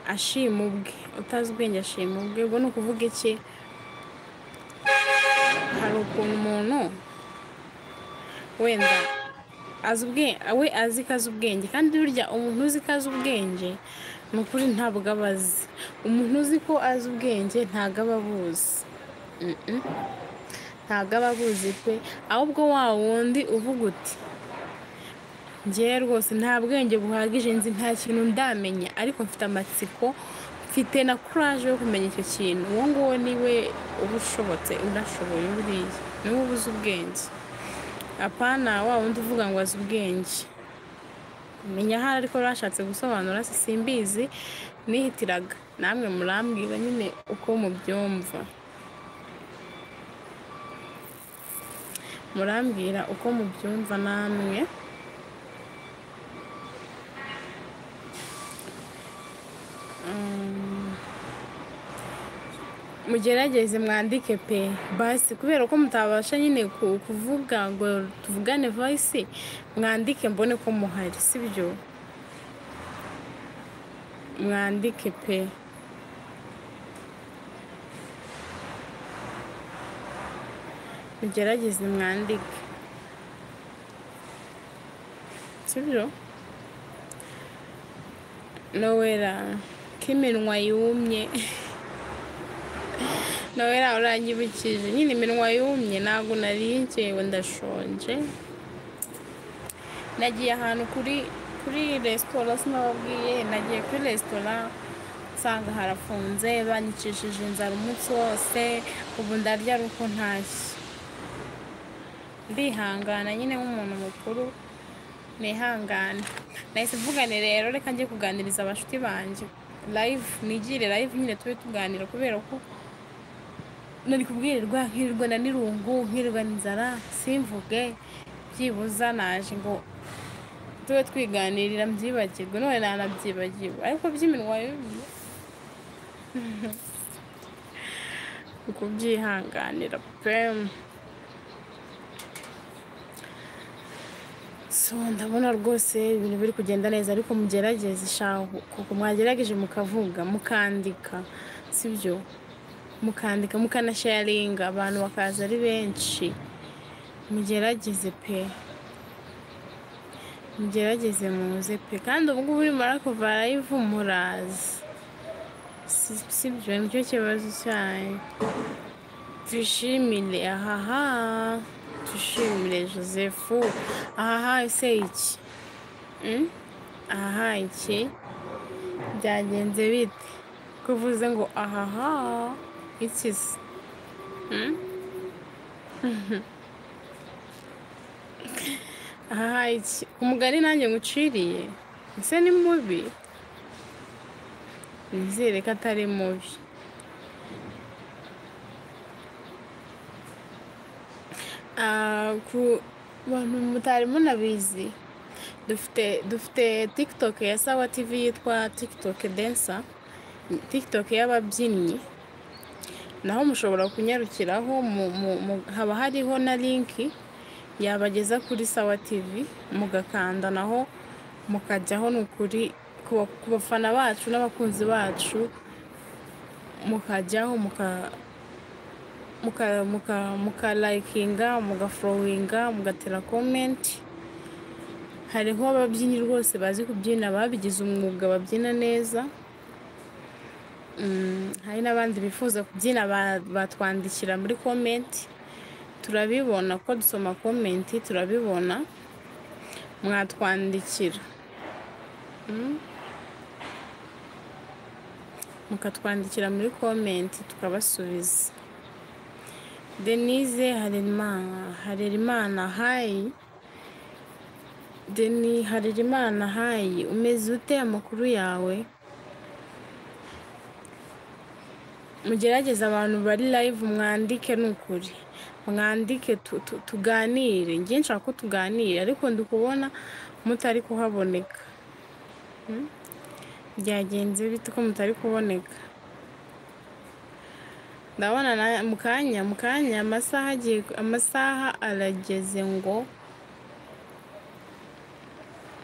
ashima ubwe, utazi ubwenge ashima ubwe. Ubwo ni ukuvuga iki? Hari ukuntu umuntu wenda azi ubwenge, we azi ko azi ubwenge, kandi burya umuntu uzi ko azi ubwenge ni ukuri ntabwo aba azi. Umuntu uzi ko azi ubwenge ntabwo aba abuzi, ntabwo aba abuzi pe. Ahubwo wa wundi uvuga uti njyewe rwose nta bwenge buhagije nzi, nta kintu ndamenya, ariko mfite amatsiko, mfite na courage yo kumenya icyo kintu, uwo nguwo niwe uba ushobotse, unashoboye, buriya niwe uba uzi ubwenge. Apana wa wundi uvuga ngo azi ubwenge. Menya ahari ariko bashatse gusobanura, simbizi, nihitiraga. Namwe murambwira nyine uko mubyumva, murambwira uko mubyumva namwe. Mugerageze mwandike pe basi, kubera ko mutabasha nyine kuvuga ngo tuvugane voice, mwandike mbone ko muhari, sibyo? Mwandike pe. Mugerageze mwandike, sibyo? Nowera k'iminwa yumye. Nowera uranyibukije nyine iminwa yumye, ntabwo nari nkewe, ndashonje. Nagiye ahantu kuri resitora, sinababwiye, nagiye kuri resitora nsanga harafunze, banyicishije inzara umunsi wose. Ubu ndarya ari uko ntashye, ndihangana nyine nk'umuntu mukuru, nihangane. Nahise mvugane rero reka njye kuganiriza abashuti banjye live, nigire live nyine tube tuganira, kubera ko nari kubwirirwa nkirirwa na nirungu, nkirirwa n'inzara simvuge, byibuza naje ngo tube twiganirira mbyibagirwe. None nanabyibagiwe, ariko by'iminwa yumye ukubyihanganira pe. So ndabona rwose ibintu biri kugenda neza, ariko mugerageze shahu, kuko mwagerageje mukavuga, mukandika, sibyo? Mukandika mukanasharinga, abantu bakaza ari benshi. Mugerageze pe, mugerageze muze pe. Kandi ubu ngubu nimara kuva live muraza, sibyo? Nicyo kibazo cyanyu. Tushimire, ahaha, tushimire Joseph. Ahaha ese iki? Ahaha iki byagenze bite? Kuvuze ngo ahaha iki se? Ahaha iki? Umugani nanjye nguciriye ese ni mubi? Nizere ko atari mubi. Ku bantu mutari munabizi, Dufite TikTok ya Sawa TV yitwa TikTok Dancer, TikTok y'ababyinnyi, naho mushobora kunyarukiraho, haba hariho na link yabageza kuri Sawa TV, mugakanda naho mukajyaho. Ni ukuri ku bafana bacu n'abakunzi bacu, mukajyaho mukalayikinga, mugafollowinga, mugatera comment. Hariho ababyinnyi rwose bazi kubyina, babigize umwuga, babyina neza. Hari n'abandi bifuza kubyina, batwandikira muri comment, turabibona ko dusoma comment, turabibona, mwatwandikira, mukatwandikira muri comment tukabasubiza. Denise Harerimana, Harerimana, hi. Deni Harerimana, hi, umeze ute? Amakuru yawe? Mugerageze abantu bari live mwandike, ni ukuri mwandike tuganire. Njye nshaka ko tuganira, ariko ndi kubona mutari kuhaboneka. Byagenze bite ko mutari kuboneka? Ndabona mu kanya amasaha agiye, amasaha arageze ngo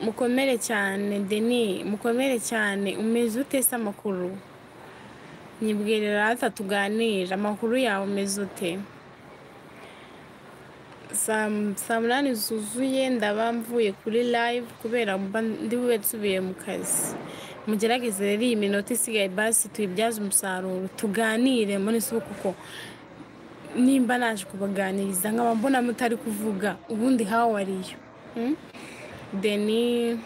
mukomere cyane. Deni, mukomere cyane, umeze ute se? Amakuru? Nyibwirira rata tuganire, amakuru yawe, umeze ute? Saa 8 zuzuye ndaba mvuye kuri live, kubera mba ndi bube nsubiye mu kazi. Mugerageze rero iyi minota isigaye basi tuyibyaze umusaruro, tuganire muri si, kuko nimba naje kubaganiriza nkaba mbona mutari kuvuga, ubundi how are you? Deni,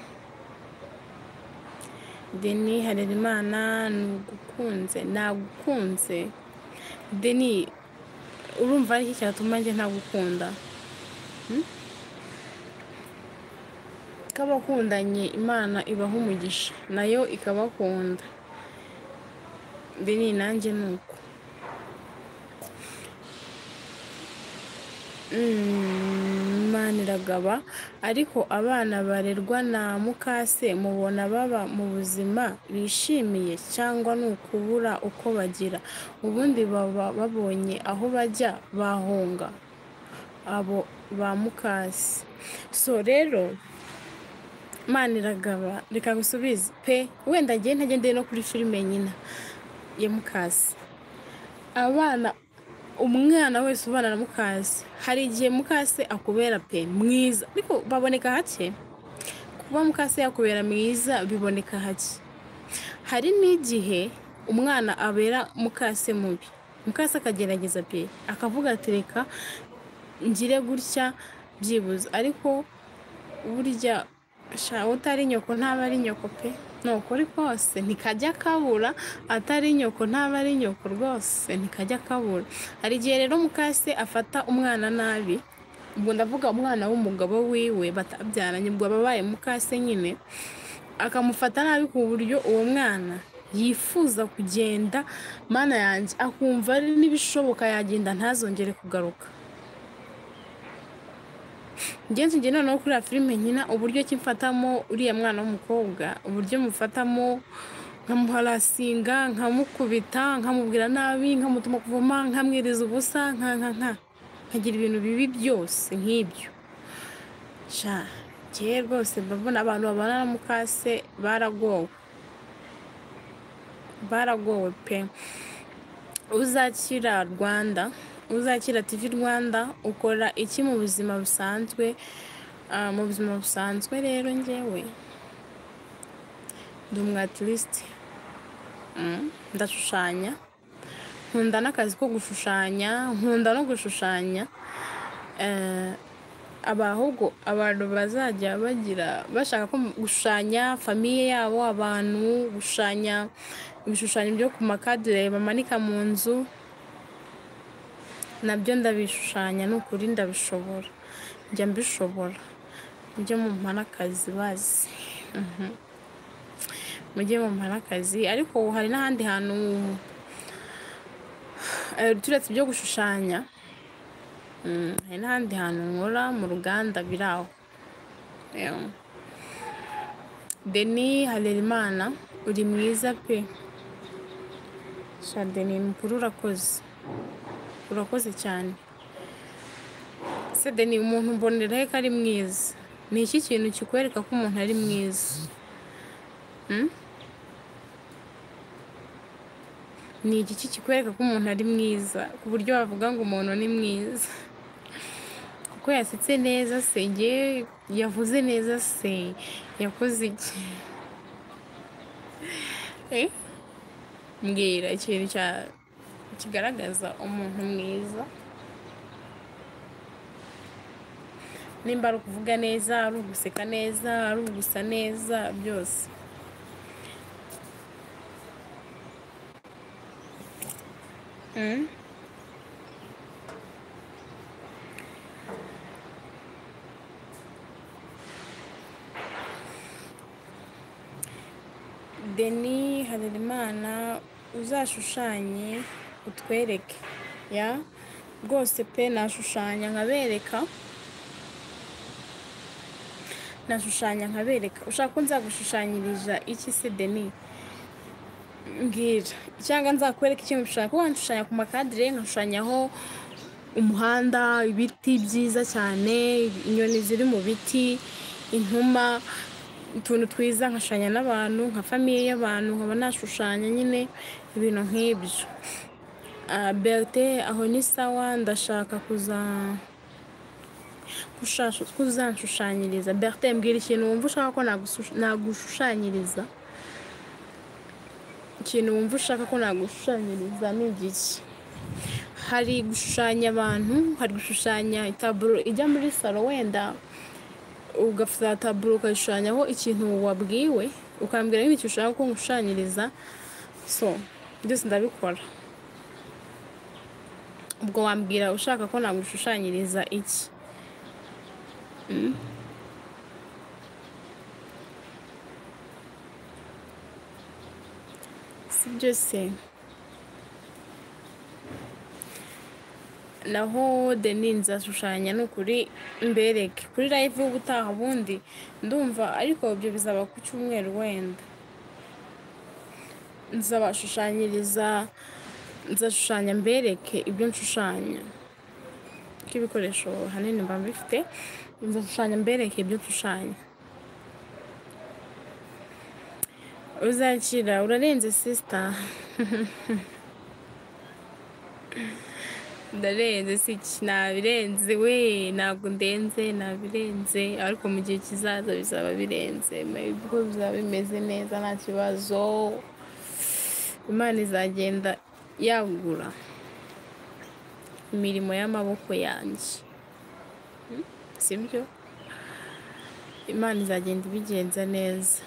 Deni Harerimana, nugukunze, nagukunze Deni. Urumva ari iki cyatuma njye ntagukunda? Ko abakundanye Imana ibaha umugisha, nayo ikabakunda. Deni, nanjye ni uko. Imana iragaba. Ariko abana barerwa na mukase mubona baba mu buzima bishimiye, cyangwa ni ukubura uko bagira? Ubundi baba babonye aho bajya bahunga abo ba mukase? So rero Imana iragaba, reka ngusubize pe. Wenda ngiye ntagendeye no kuri filime nyina ya mukase, abana, umwana wese ubana na mukase, hari igihe mukase akubera pe mwiza, ariko baboneka hake. Kuba mukase yakubera mwiza biboneka hake. Hari n'igihe umwana abera mukase mubi, mukase akagerageza pe, akavuga ati reka ngire gutya byibuze, ariko burya sha utari nyoko ntaba ari nyoko pe. Ni ukuri kose ntikajya kabura, atari nyoko ntaba ari nyoko rwose, ntikajya kabura. Hari igihe rero mukase afata umwana nabi, ubwo ndavuga umwana w'umugabo wiwe batabyaranye, ubwo aba abaye mukase nyine, akamufata nabi ku buryo uwo mwana yifuza kugenda, Mana yanjye, akumva ari n'ibishoboka yagenda ntazongere kugaruka. Ngenzi njye noneho kuri iriya filime nkina, uburyo ki mfatamo uriya mwana w'umukobwa, uburyo mufatamo, nkamuharasinga, nkamukubita, nkamubwira nabi, nkamutuma kuvoma, nkamwiriza ubusa, nka nka nka nkagira ibintu bibi byose nk'ibyo. Sha njyewe rwose mbabona abantu babana na mukase baragowe, baragowe pe. Uzakira Rwanda, Uzakira TV Rwanda, ukora iki mu buzima busanzwe? Ah, mu buzima busanzwe rero njyewe ndi umu artiste, ndashushanya, nkunda n'akazi ko gushushanya, nkunda no gushushanya. Aba ahubwo abantu bazajya bagira bashaka ko gushushanya famille yabo, abantu gushushanya ibishushanyo byo ku makadire bamanika mu nzu, nabyo ndabishushanya, ni ukuri ndabishobora, njya mbishobora. Mujye mumpa n'akazi bazi. Mujye mumpa n'akazi. Ariko hari n'ahandi hantu, turetse ibyo gushushanya, hari n'ahandi hantu nkora mu ruganda biri aho. Yeah. Denis Harerimana uri mwiza pe. Sha Denis mukuru urakoze, urakoze cyane. Se Denis, umuntu mbonera he ko ari mwiza? Ni iki kintu kikwereka ko umuntu ari mwiza? Mm? Ni iki kikwereka ko umuntu ari mwiza ku buryo wavuga ngo umuntu ni mwiza? Kuko yasetse neza se, njye yavuze neza se, yakoze iki? Eh? Mbwira ikintu kigaragaza umuntu mwiza. Nimba ari ukuvuga neza, ari uguseka neza, ari ugusa neza, byose. Mm? Denis Harerimana uzashushanye utwereke ya rwose pe, nashushanya nkabereka, nashushanya nkabereka. Ushaka ko nzagushushanyiriza iki se Denis? Mbwira, cyangwa nzakwereka ikintu ushaka. Ko wanshushanya ku makadire, nkashushanyaho umuhanda, ibiti byiza cyane, inyoni ziri mu biti, inuma, utuntu twiza, nkashushanya n'abantu nka famiye y'abantu, nkaba nashushanya nyine ibintu nk'ibyo. Berthe aho ni sawa, ndashaka kuzanshushanyiriza. Berthe, mbwira ikintu wumva ushaka ko nagushushanyiriza. Ikintu wumva ushaka ko nagushushanyiriza ni igiki? Hari gushushanya abantu, hari gushushanya itaburo ijya muri salo, wenda ugafata taburo ukayishushanyaho ikintu wabwiwe, ukambwira nk'icyo ushaka ko ngushushanyiriza. So byose ndabikora. Ubwo wambwira ushaka ko nagushushanyiriza iki? Mm? Si byose. Naho Denis nzashushanya ni ukuri mbereke kuri live y'ubutaha bundi ndumva, ariko ibyo bizaba ku cyumweru wenda. Nzabashushanyiriza, nzashushanya mbereke ibyo nshushanya, kuko ibikoresho ahanini mba mbifite. Nzashushanya mbereke ibyo nshushanya. Uzakira urarenze sister. Ndarenze si iki, nabirenze we, ntabwo ndenze, nabirenze, ariko mu gihe kizaza bizaba birenze, maybe ko bizaba bimeze neza nta kibazo. Imana izagenda yagura imirimo y'amaboko yanjye, sibyo? Imana izagenda ibigenza neza.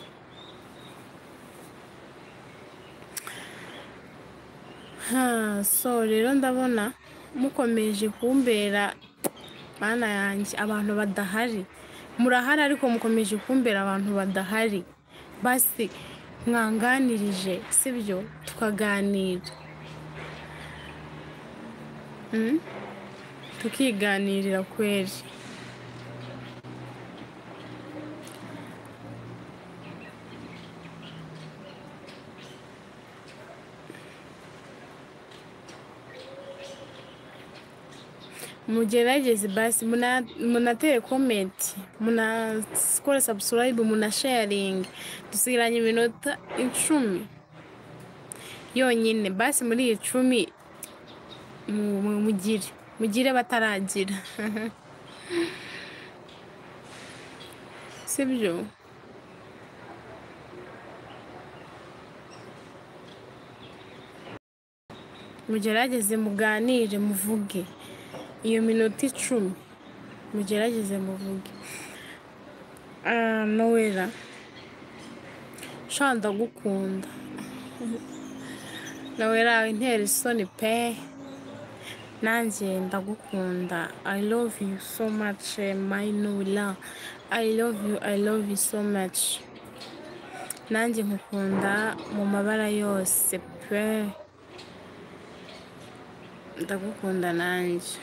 So rero ndabona mukomeje kumbera mana yanjye abantu badahari. Murahari ariko mukomeje kumbera abantu badahari. Basi mwanganirije, sibyo? Tukaganira, mm? Tukiganirira kweri. Mugerageze basi munatere comment, munakore subscribe, munasharing. Dusigaranye iminota 10 yonyine, basi muri iyi 10 mugire bataragira. Sibyo? Mugerageze muganire, muvuge iyo minota 10, mugerageze muvuge. Noella sha ndagukunda. Noella intera isoni pe, nanjye ndagukunda. I love you so much my Noella, I love you, I love you so much. Nanjye nkukunda mu mabara yose pe, ndagukunda nanjye.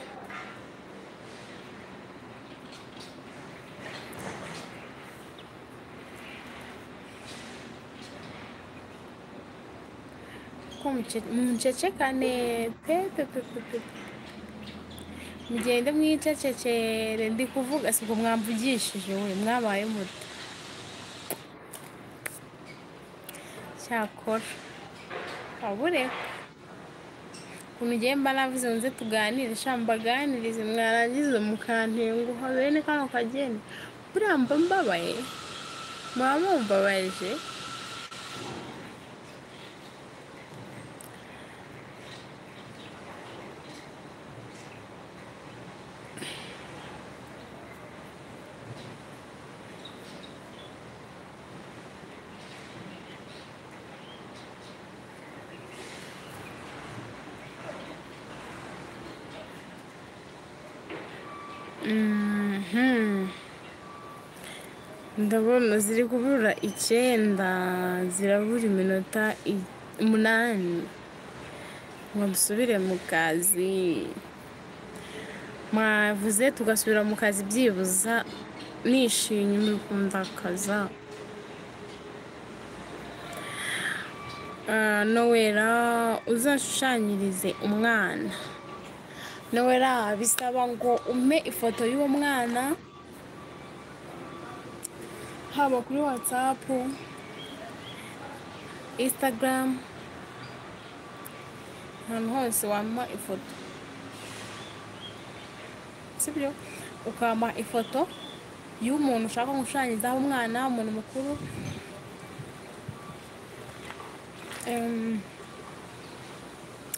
ko muncecekane pe pe pe pe pe, mugende mwicecekere, ndi kuvuga sibwo mwamvugishije we mwabaye muto. Cyakora abureka ukuntu ugiye mba navuze ngo nze tuganire, sha mbaganirize mwarangiza mukantenguha bene kano kageni, buriya mba mbabaye, muba mumbabaje. Ndabona ziri kubura 9, zirabura iminota 8 ngo dusubire mu kazi. Mwavuze tugasubira mu kazi byibuza nishimye muri kundakaza. Nowera uzashushanyirize umwana. Nowera bisaba ngo umpe ifoto y'uwo mwana, haba kuri WhatsApp, Instagram, ahantu hose wampa ifoto, sibyo? Ukampa ifoto y'umuntu ushaka gushushanyizaho umwana, umuntu mukuru.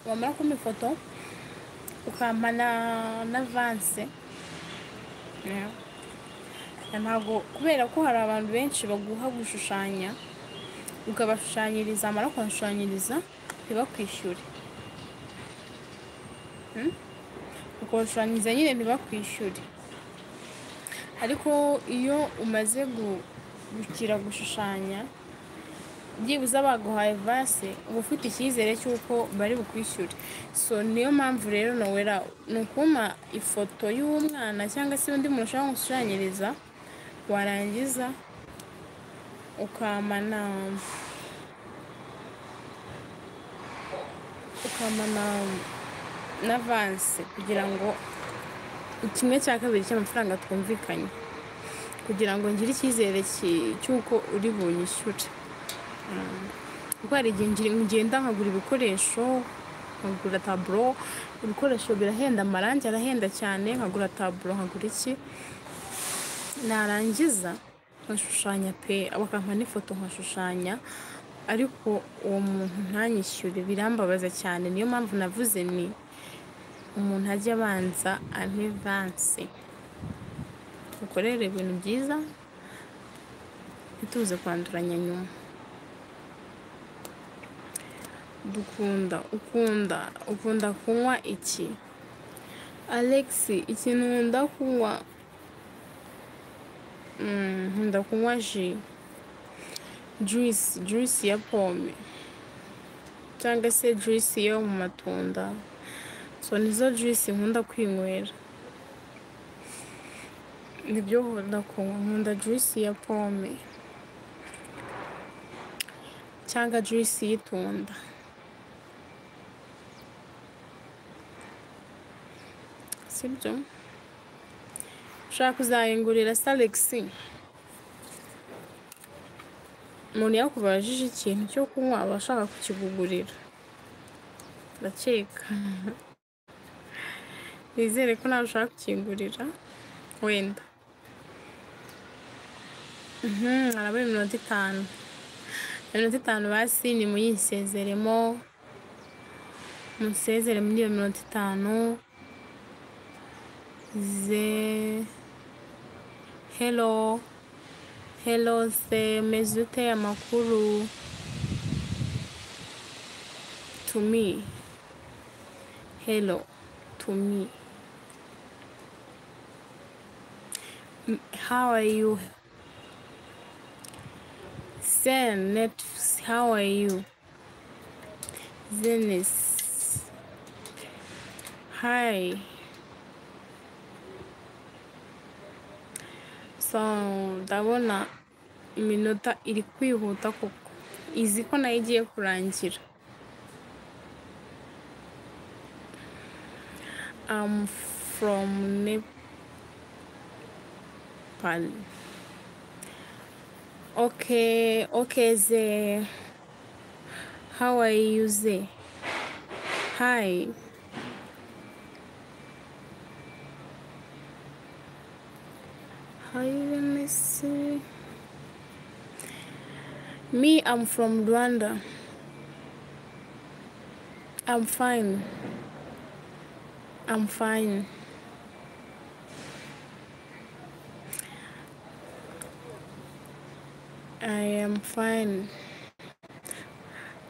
Wamara kumpa ifoto ukampa na avance. Ntabwo kubera ko hari abantu benshi baguha gushushanya, ukabashushanyiriza, amara kubashushanyiriza ntibakwishyure. Ukabashushanyiriza nyine ntibakwishyure, ariko iyo umaze gukira gushushanya byibuze baguhaye vase, uba ufite icyizere cy'uko bari bukwishyure. So niyo mpamvu rero Nowera ni ukumpa ifoto y'umwana cyangwa se undi muntu ushaka gushushanyiriza, warangiza ukampa na avance kugira ngo 1/2 cy'amafaranga twumvikanye, kugira ngo ngire icyizere cy'uko uri bunyishyure. Kuko hari igihe ngenda nkagura ibikoresho, nkagura taburo, ibikoresho birahenda, amarangi arahenda cyane, nkagura taburo, nkagura iki, narangiza nkashushanya pe, bakampa n'ifoto nkashushanya, ariko uwo muntu ntanyishyure, birambabaza cyane. Niyo mpamvu navuze ni umuntu ajya abanza ampe avance, ukorere ibintu byiza ntituze kwanduranya nyuma. Dukunda ukunda kunywa iki? Alex, ikintu nkunda kunywa, nkunda kunywa juice ya pome cyangwa se juice yo mu matunda. So nizo juice nkunda kwinywera, nibyo nkunda kunywa. Nkunda juice ya pome cyangwa juice y'itunda. Sibyo? Ushaka kuzayingurira Alex? Umuntu yakubajije ikintu cyo kunywa aba ashaka kukigugurira, ndakeka. Nizere ko nawe ushaka kukigurira wenda. Harabura iminota 5. Iminota 5 basi ni muyinsezeremo, munsezere muri iyo minota 5. Ze hello hello, se meze ute, amakuru to me, hello to me, how are you? Zen Netflix, how are you? Zenis, hi. So ndabona iminota iri kwihuta koko, izi ko nayo igiye kurangira. I'm from Nepal. Okay, okay, Ze. How are you, Ze? Hi. Hi, let me see. Me, I'm from Rwanda. I'm fine. I'm fine. I am fine.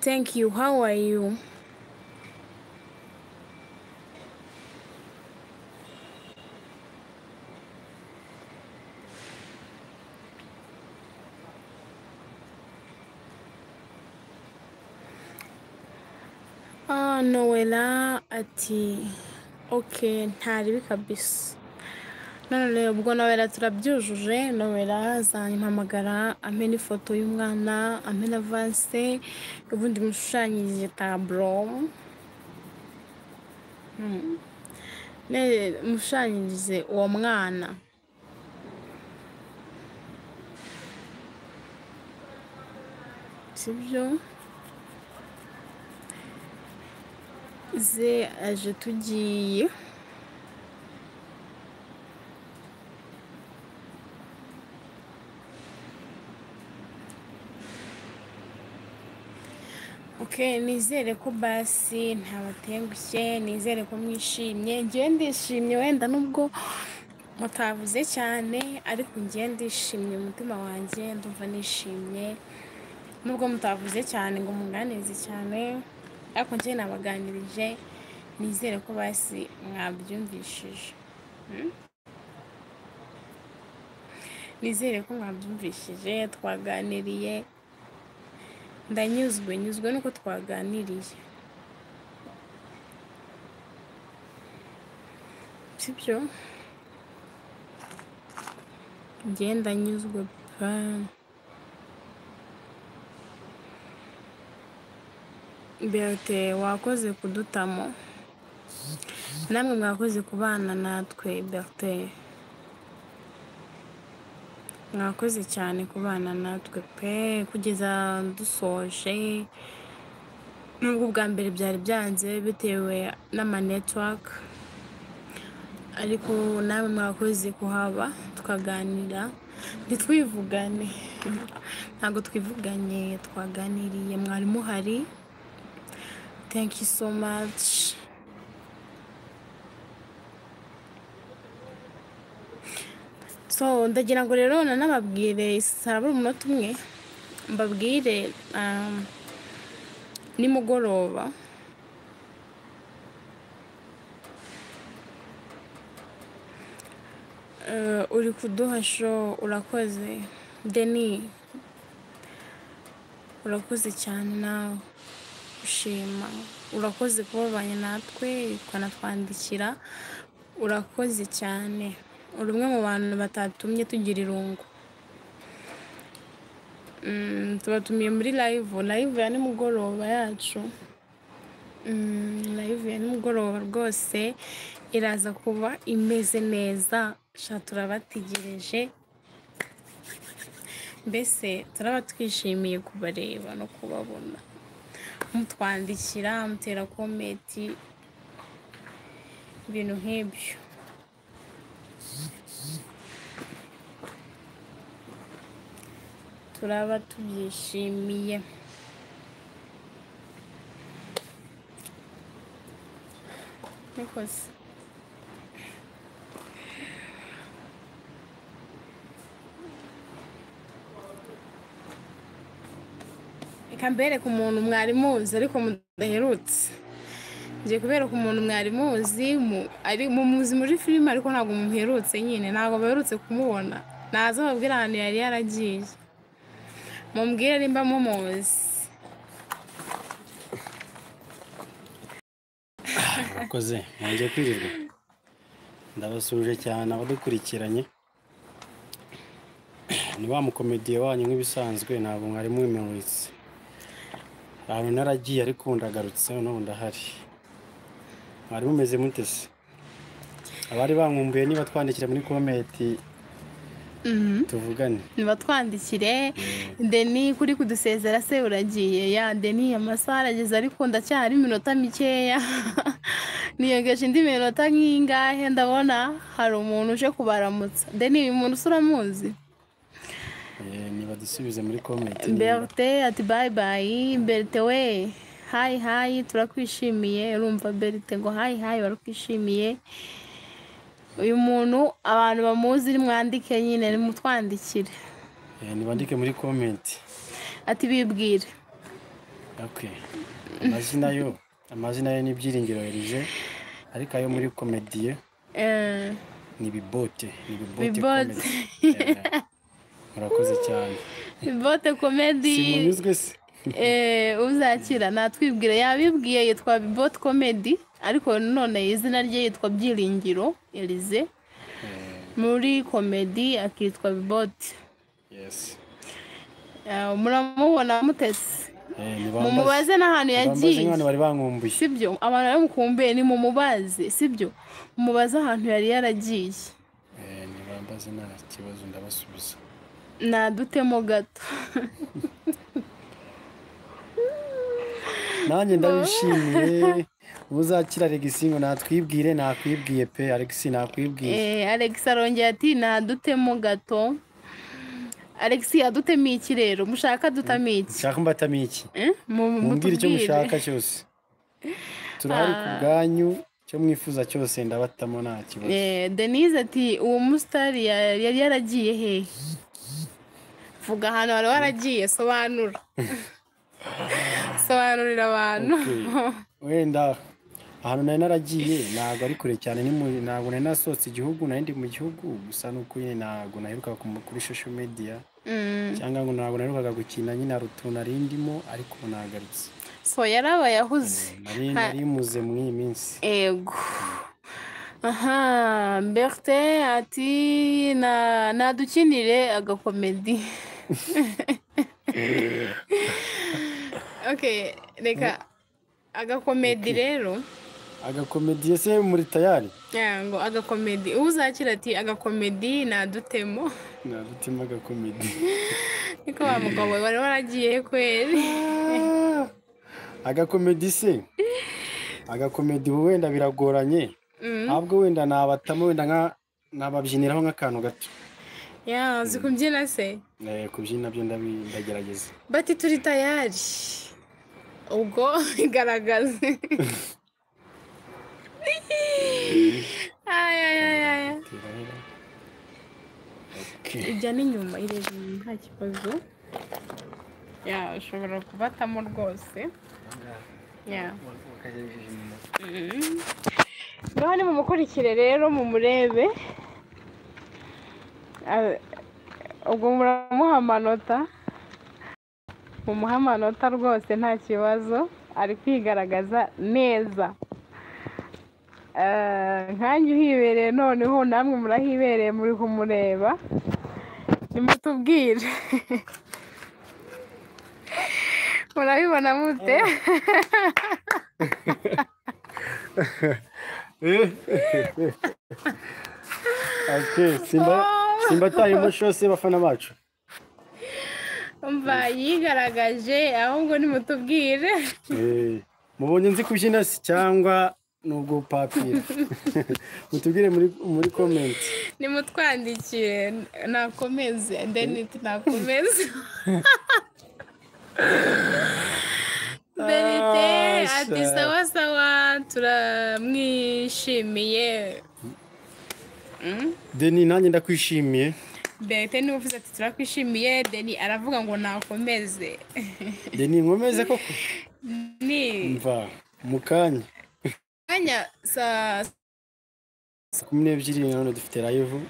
Thank you. How are you? Ah, Noella ati okay, ntaribi kabisa. None ubwo Noella turabyujuje. Noella azampamagara ampe n'ifoto y'umwana, ampe na avance, ubundi mushushanyirize taburo, mushushanyirize uwo mwana. Sibyo? Ze aje tugiye. Okay, nizere ko basi ntabatengushye, nizere ko mwishimye. Njyewe ndishimye, wenda nubwo mutavuze cyane, ariko njyewe ndishimye, umutima wanjye ndumva nishimye. Nubwo mutavuze cyane ngo munganize cyane, ariko njyewe nabaganirije, nizere ko basi mwabyumvishije. Nizere ko mwabyumvishije, twaganiriye. Ndanyuzwe, nyuzwe nuko twaganiriye. Sibyo? Njye ndanyuzwe pe. Berthe, wakoze kudutamo. Namwe mwakoze kubana natwe, Berthe. Mwakoze cyane kubana natwe pe, kugeza dusoje. Nubwo ubwa mbere byari byanze bitewe n'ama network, ariko namwe mwakoze kuhaba tukaganira, ntitwivugane. Ntabwo twivuganye, twaganiriye, mwari muhari. Thank you so much. So ndagira ngo rero nanababwire, harabura umunota umwe mbabwire nimugoroba. Uri kuduha show, urakoze Denis, urakoze cyane nawe ushima, urakoze kubabanye natwe ukanatwandikira, urakoze cyane. Uri umwe mu bantu batatumye tugira irungu. Tubatumiye muri live ya nimugoroba yacu. Live ya nimugoroba rwose iraza kuba imeze neza. Sha turabategereje, mbese turaba twishimiye kubareba no kubabona. Mutwandikira, mutera komenti, ibintu nk'ibyo. Turaba tubyishimiye. Nikoze. Reka mbereke umuntu mwari muzi ariko mudaherutse. Ngiye kubereka umuntu mwari muzi, ari mumuzi muri filime ariko ntabwo mumuherutse nyine, ntabwo baherutse kumubona. Naza babwira ahantu yari yaragiye. Mumbwire nimba mumuzi. Murakoze, mwongeye kwirirwa. Ndabasuje cyane abadukurikiranye. Ni wa mukomediye wanyu nk'ibisanzwe, ntabwo mwari mwimuritse. Ahantu naragiye ariko ndagarutse, none ndahari. Mwari mumeze mute se? Abari bankumbuye niba twandikire muri comment tuvugane. Nibatwandikire. Deni kuri kudusezera se uragiye? Ya Deni, amasaha arageze ariko ndacyahari iminota mikeya, niyogeje indi minota nk'ingahe. Ndabona hari umuntu uje kubaramutsa. Deni, uyu muntu se uramuzi? Niba dusubize muri comment. Berite ati bye bye. Berite we, hi hi, turakwishimiye. Urumva Berite ngo hi hi, barakwishimiye. Uyu muntu abantu bamuzi nimwandike nyine, nimutwandikire. Nibandike muri comment. Ati bibwire. Okay. Amazina yo ni Byiringiro Elise, ariko ayo muri comedy ni Bibote, ni Bibote Bibote. Comedy. Murakoze cyane. Bibote Comedy. Simunyuzwe se? Uzakira natwibwire. Yabibwiye, yitwa Bibote Comedy, ariko none izina rye yitwa Byiringiro Elise, muri comedy akitwa Bibote. Yes. Muramubona mutese? Nibambaze. Mumubaze n'ahantu Nibambaze yagiye. nk'abantu bari bankumbuye. Sibyo, abantu bari mukumbuye, ni mumubaze, sibyo? Mumubaze ahantu yari yaragiye. Nibambaze nta kibazo, ndabasubiza. Nadutemo gato. Nanjye ndabishimiye. Uzakira Alex ngo natwibwire, nakwibwiye pe Alex, nakwibwiye. Alex arongeye ati nadutemo gato. Alex adutemo iki rero? Mushaka dutamo iki? Nshaka mbatamo iki? Eh, Mumbwire icyo mutubwire. mushaka cyose, turahari ku bwanyu, icyo mwifuza cyose ndabatamo nta kibazo. Denise ati uwo musitari yari yaragiye hehe? Vuga ahantu wari waragiye, sobanura, sobanurira abantu. Okay. Wenda ahantu nari naragiye ntabwo ari kure cyane, ntabwo nari nasohotse igihugu, nari ndi mu gihugu, gusa nuko nyine ntabwo naherukaga kuri social media cyangwa ngo ntabwo naherukaga gukina nyine, hari utuntu nari ndimo, ariko ubu nagarutse. So yarabaye ahuze. Nari muze muri iyi minsi. Ego. Aha, Bertin ati na nadukinire agacomedy. Okay, reka agacomedy rero. Agacomedy se muri tayari? Ya, ngo agacomedy. Uzakira ati agacomedy nadutemo. Nadutema agacomedy. Niko wa mugabo wari waragiye kweri? Agacomedy se, agacomedy ubu wenda biragoranye, ahubwo wenda nabatamo wenda nka nababyiniraho nk'akantu gato. Ya, uzi kubyina se? Kubyina byo ndagerageza. Bati turi tayari. Ubwo igaragaze. Ay, ay, ay, ay. Tirahera. Okay. Ijya n'inyuma, ireba inyuma nta kibazo. Ya, ushobora kubatamo rwose. Ya. Ngaho nimumukurikire rero mumurebe. Ah, ubwo muramuha amanota. Mumuha amanota rwose nta kibazo, ari kwigaragaza neza. Nkanjye uhibereye, noneho namwe murahibereye muri kumureba, nimutubwire murabibona mute? Okay, Simba Simba tayimo shose bafana bacu. Umva yigaragaje, ahubwo nimutubwire. Mubonye nzi kubyina se cyangwa nubwo papira? Mutubwire muri comment. Nimutwandikire nakomeze, then nakomeze. Berite ati Sha. Sawa sawa, turamwishimiye. Deni, nanjye ndakwishimiye. Berite niwe uvuze ati turakwishimiye. Deni aravuga ngo nakomeze. Deni, nkomeze koko? Ni Mva mu kanya. Kanya saa 12 none dufite live,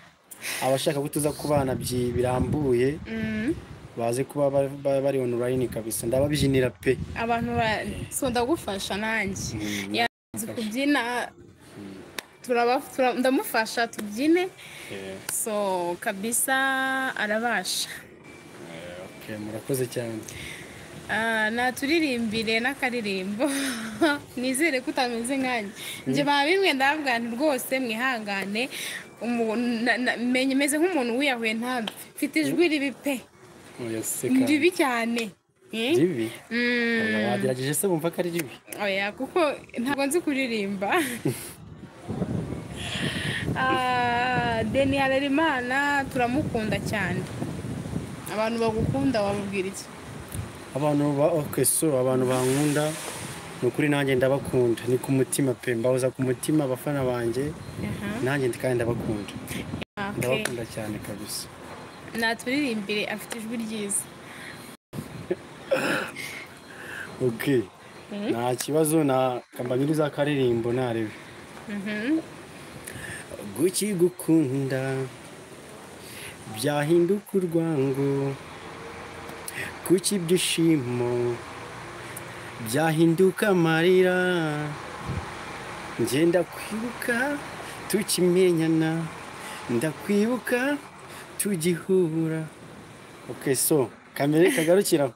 abashaka ko tuza kubana birambuye baze kuba bari online kabisa, ndababyinira pe. Abantu ba so ndagufasha nanjye. Yazi kubyina, ndamufasha tubyine. So kabisa arabasha. Okay, murakoze cyane. Naturirimbire n'akaririmbo. Nizere ko utameze nkanjye. Njye babimwe ndababwira nti rwose mwihangane, menye meze nk'umuntu wiyahuye ntabyo. Mfite ijwi ribi pe. Oya se kandi. Ribi cyane. Ribi? Oya, wagerageje se wumva ko ari ribi? Oya, kuko ntabwo nzi kuririmba. Deni Harerimana turamukunda cyane. Abantu bagukunda wababwira iki? Abantu ba okay, so abantu bankunda ni ukuri nanjye ndabakunda, ni ku mutima pe, mbahoza ku mutima abafana banjye. Nanjye ndi kandi ndabakunda. Ndabakunda cyane kabisa. Naturirimbire afite ijwi ryiza. Okay. Nta kibazo, na kambanyiriza akaririmbo narebe. Guki gukunda byahinduka urwango, kuki ibyishimo byahinduka amarira, njye ndakwibuka tukimenyana, ndakwibuka tugihura. Okay, so kamere kagarukira.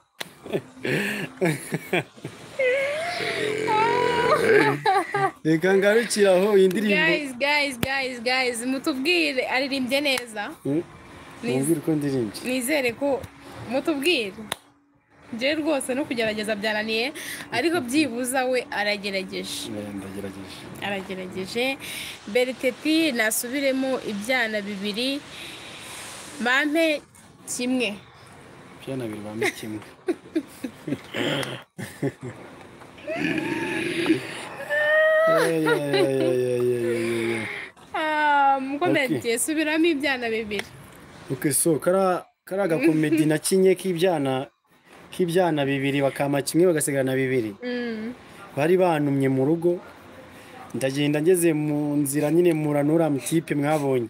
Reka ngarukira aho iyi ndirimbo. Guys, guys, guys, guys, mutubwire aririmbye neza. Mubwire uko ndirimbye. Nizere ko mutubwire. Njye rwose no kugerageza byananiye, ariko byibuza we aragerageje. Ndagerageje. Aragerageje. Berteti nasubiremo ibyana bibiri bampe kimwe. Ibyana bibiri bampe kimwe. Mukomedi subiramo ibyana bibiri. Okay, so kara gakomedi nakinye k'ibyana bibiri bakama kimwe bagasigarana bibiri. Bari bantumye mu rugo, ndagenda ngeze mu nzira nyine muranura mutipe mwabonye.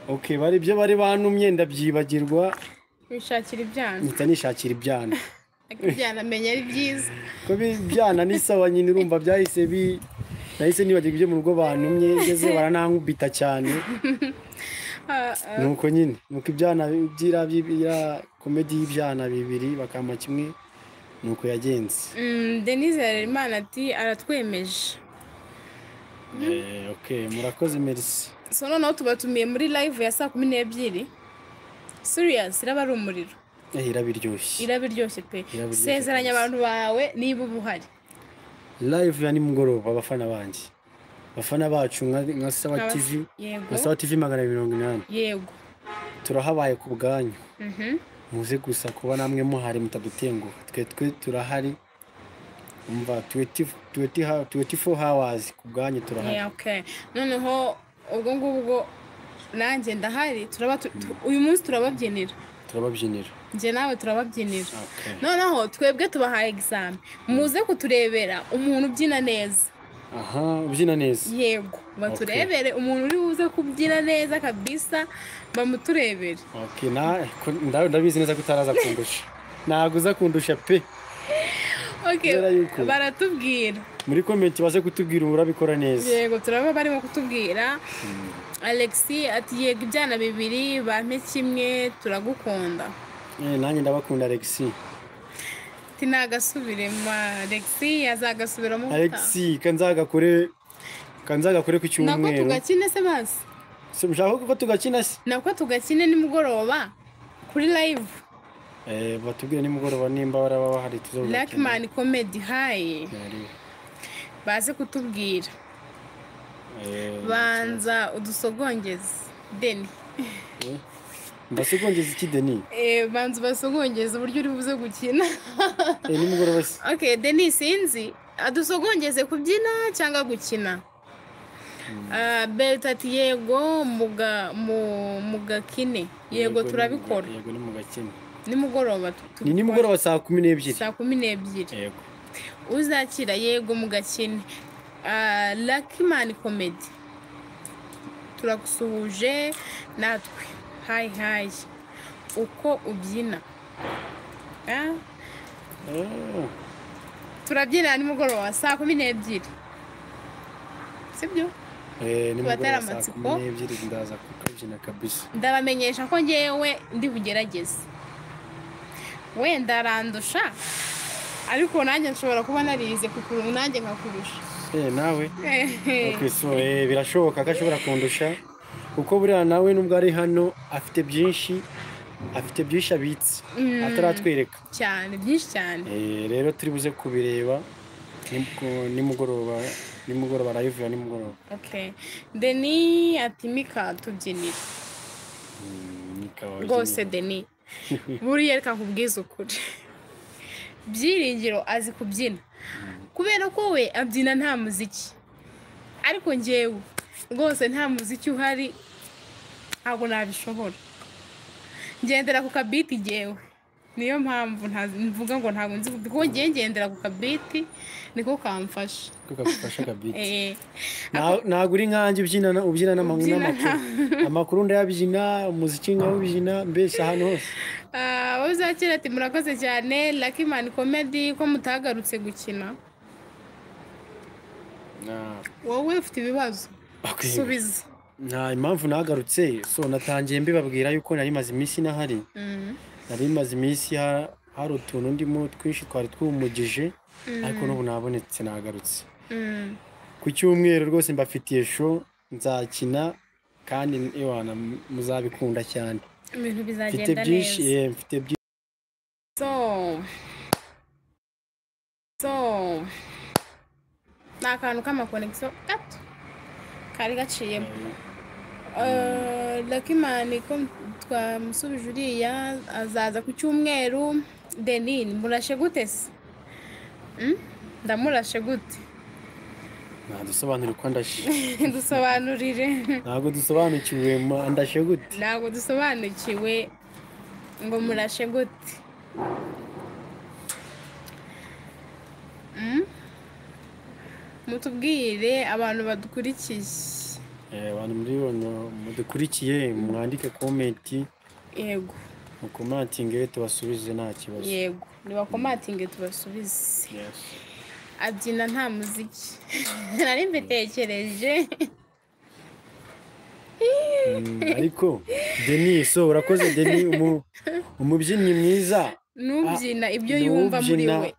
Okay, bari ibyo bari bantumye ndabyibagirwa. Nishakira ibyana. Mpita nishakira ibyana. Ibyana menya ari byiza. Ko ibyana ni sawa nyine, urumva byahise bi nahise nibagirwa ibyo mu rugo bantumye, ngeze baranankubita cyane. Nuko nyine nuko ibyana byira komedi y'ibyana bibiri bakama kimwe, nuko yagenze. Denise Harerimana ati aratwemeje. Okay, murakoze, merci. So noneho tubatumiye muri live ya saa 12. Serious, iraba ari umuriro. Irabiryoshye. Irabiryoshye pe. Sezeranya abantu bawe niba ubuhari. Live ya nimugoroba abafana banjye. Abafana bacu nka Sawa TV, nka Sawa TV 280. Yego. Turahabaye ku bwanyu. Muze gusa kuba namwe muhari mutadutenguha. Twe turahari. Umva 24 hours ku bwanyu turahari. Yeah, okay. Noneho ubwo ngubwo nanjye ndahari, turaba uyu munsi turababyinira. Turababyinira. Njye nawe turababyinira. Noneho twebwe tubahaye exam. Muze kuturebera umuntu ubyina neza. Aha, ubyina neza. Yego, baturebere umuntu uri buze kubyina neza kabisa, bamuturebere. Okay, na ndabizi neza ko utaraza kundusha. Ntago uza kundusha pe. Okay, baratubwira. Muri comment baze kutubwira urabikora neza. Yego, turaba barimo kutubwira. Alexi ati yego ibyana bibiri bampe kimwe turagukunda. Nanjye ndabakunda Alexi. Tinagasubiremo Alexi azagasubiramo. Alexi kanzagakore ku cyumweru. Nako tugakine se basi. Se mushaka ko tugakina se? Nako tugakine nimugoroba kuri live. Batubwire nimugoroba nimba baraba bahari tuzobakina. Luckman Comedy hi. Baze kutubwira. Banza udusogongeze Deni. Mbasogongeze iki Deni? Banza basogongeze uburyo uri buze gukina. Nimugoroba se. Okay, Deni sinzi adusogongeze kubyina cyangwa gukina. Berta ati yego mugakine. Yego turabikora. Yego ni mugakine. Nimugoroba. Ni nimugoroba saa 12. Saa 12. Yego. Uzakira yego mugakine. Luckman Comedy turagusuhuje natwe. Hi hi. Uko ubyina. Turabyina nimugoroba saa 12. Sibyo? Nimugoroba saa 12 ndaza kukabyina kabisa. Ndabamenyesha ko ngewe ndi bugerageze. Wenda arandusha, ariko nanjye nshobora kuba narize kukuru nanjye nkakurusha. Nawe okay, so birashoboka ko ashobora kundusha, kuko buriya nawe nubwo ari hano afite byinshi abitse ataratwereka cyane, byinshi cyane. Rero turi buze kubireba nimugoroba live ya nimugoroba. Okay, Deni ati Mika tubyinire rwose. Deni buriya reka nkubwize ukuri, Byiringiro azi kubyina kubera ko we abyina nta muziki, ariko njyewe rwose nta muziki uhari ntabwo nabishobora. Ngendera ku kabiti njyewe, niyo mpamvu mvuga ngo ntabwo nzi kuko ngiye ngendera ku kabiti niko kamfasha. Kagufasha kabiti. Ntabwo uri nkanjye ubyina n'amakuru, amakuru ndayabyina, umuziki nkawubyina, mbese ahantu hose. Uzakira ati murakoze cyane Lucky Man Comedy ko mutagarutse gukina. Wowe ufite ibibazo subiza. Nta impamvu nagarutse, so natangiye mbibabwira yuko nari maze iminsi nahari. Nari maze iminsi hari utuntu ndimo twinshi twari twumugije, ariko n'ubu nabonetse nagarutse. Ku cyumweru rwose mbafitiye show nzakina kandi ewana muzabikunda cyane. Ibintu bizagenda neza. Mfite byinshi. So ni akantu k'amakonegisiyo gato kari gaciyemo. Lucky Man ko twamusubije uriya azaza ku cyumweru. Denis murashe gute se? Ndamurashe gute? Ntadusobanurire uko ndashe. Dusobanurire. Ntabwo dusobanukiwe ndashe gute. Ntabwo dusobanukiwe ngo murashe gute. Mutubwire abantu badukurikiye. Abantu muri mudukurikiye mwandike komenti. Yego. Mukomatinge tubasubize nta kibazo. Yego, nibakomatinge tubasubize. Yes. Abyina nta muziki. Nari mbitekereje. Ariko Denis, so urakoze Denis, umubyinnyi mwiza. Nubyina ibyo yumva muri we.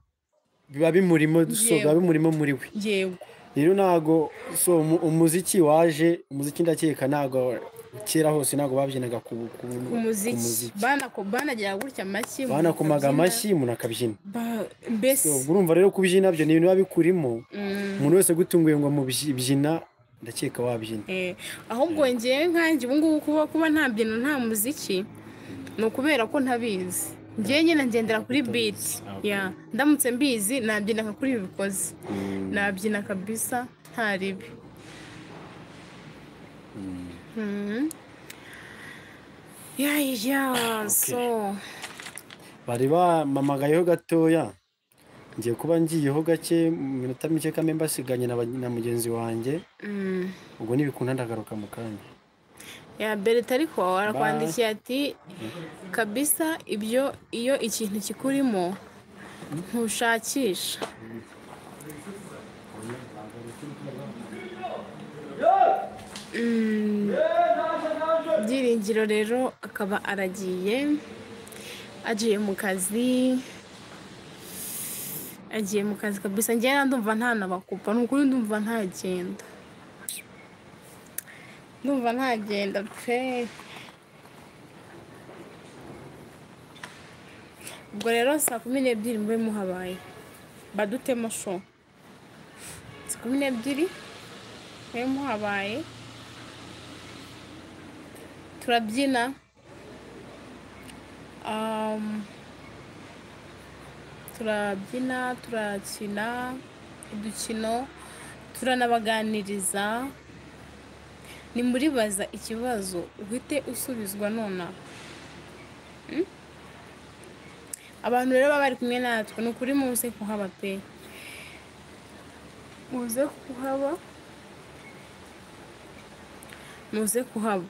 Biba bimurimo, so biba bimurimo muri we. Yego. Rero ntago so umuziki waje, umuziki ndakeka ntago kera hose ntago babyinaga ku muziki. Banagira gutya amashyi, banakomaga amashyi umuntu akabyina. Mbese urumva rero kubyina byo ni ibintu biba bikurimo. Umuntu wese gutunguye ngo mubyina ndakeka wabyina. Ahubwo ngewe nkanjye ubu ngubu kuba ntabyina nta muziki ni ukubera ko ntabizi. Ngewe nyine ngendera kuri beat. Ya, ndamutse mbizi nabyina nka kuri bikoze. Nabyina kabisa nta ribi. Ya, so bari bamamagayeho gatoya, ngiye kuba ngiyeho gake mu minota mike kamwe mbasiganye na mugenzi wanjye. Ubwo nibikunda ndagaruka mu kanya. Ya Berta ariko arakwandikiye ati kabisa ibyo iyo ikintu kikurimo ntushakisha. Byiringiro rero akaba aragiye, agiye mu kazi, agiye mu kazi kabisa. Njye ndumva ntanabakupa, ni ukuri ndumva ntagenda, ndumva ntagenda pe. Ubwo rero saa 12 mube muhabaye, badutemo show. Saa 12 mube muhabaye, turabyina, turabyina, turakina udukino, turanabaganiriza. Nimuribaza ikibazo uhite usubizwa nonaha. Abantu rero baba bari kumwe natwe, ni ukuri muze kuhaba pe, muze kuhaba, muze kuhaba.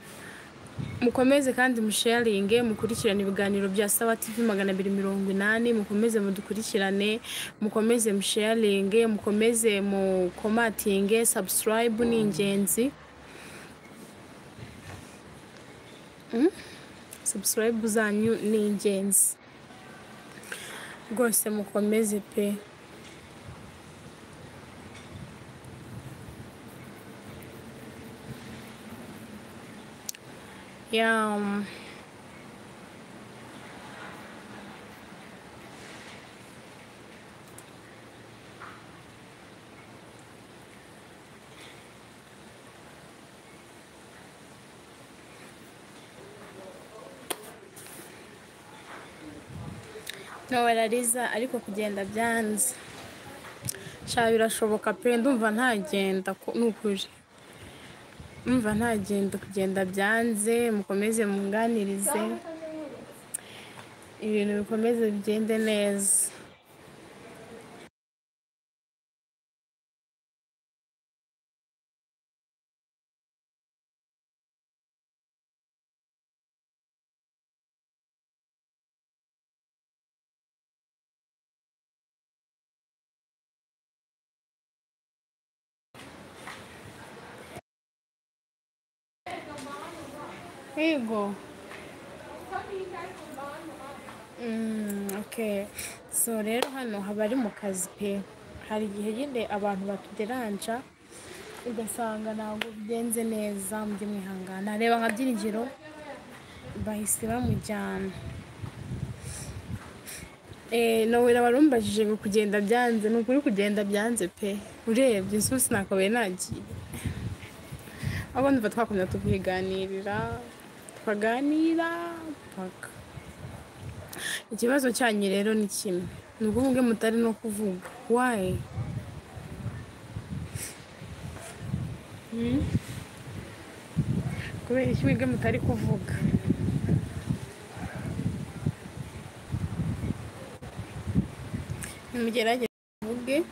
Mukomeze kandi musharinge, mukurikirane ibiganiro bya Sawa TV 280, mukomeze mudukurikirane, mukomeze musharinge, mukomeze mukomatinge, subscribe ni ingenzi. Subscribe zanyu ni ingenzi. Rwose mukomeze pe. Ya, Noella ariko kugenda byanze. Sha birashoboka pe, ndumva ntagenda ni ukuri. Ndumva ntagenda, kugenda byanze. Mukomeze munganirize, ibintu bikomeze bigende neza. Yego. Okay. So rero hano haba ari mu kazi pe. Hari igihe nyine abantu batuderanja ugasanga ntabwo bigenze neza, mujye mwihangana. Reba nka Byiringiro bahise bamujyana. Noella warumbajije ngo kugenda byanze, ni ukuri kugenda byanze pe. Urebye ese sinakabaye nagiye. Ahubwo ndumva twakomeza tukiganirira, tukaganira paka. Ikibazo cyanyu rero ni kimwe, ni uko mubwe mutari no kuvuga. Why? Kubera iki mwebwe mutari kuvuga? Nimugerageze muvuge,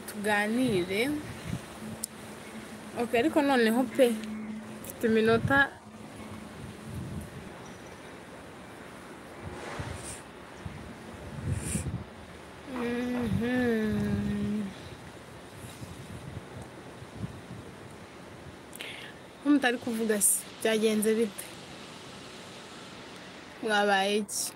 tuganire. Okay, ariko noneho pe mfite iminota Ko mutari kuvuga se byagenze bite? Mwabaye iki?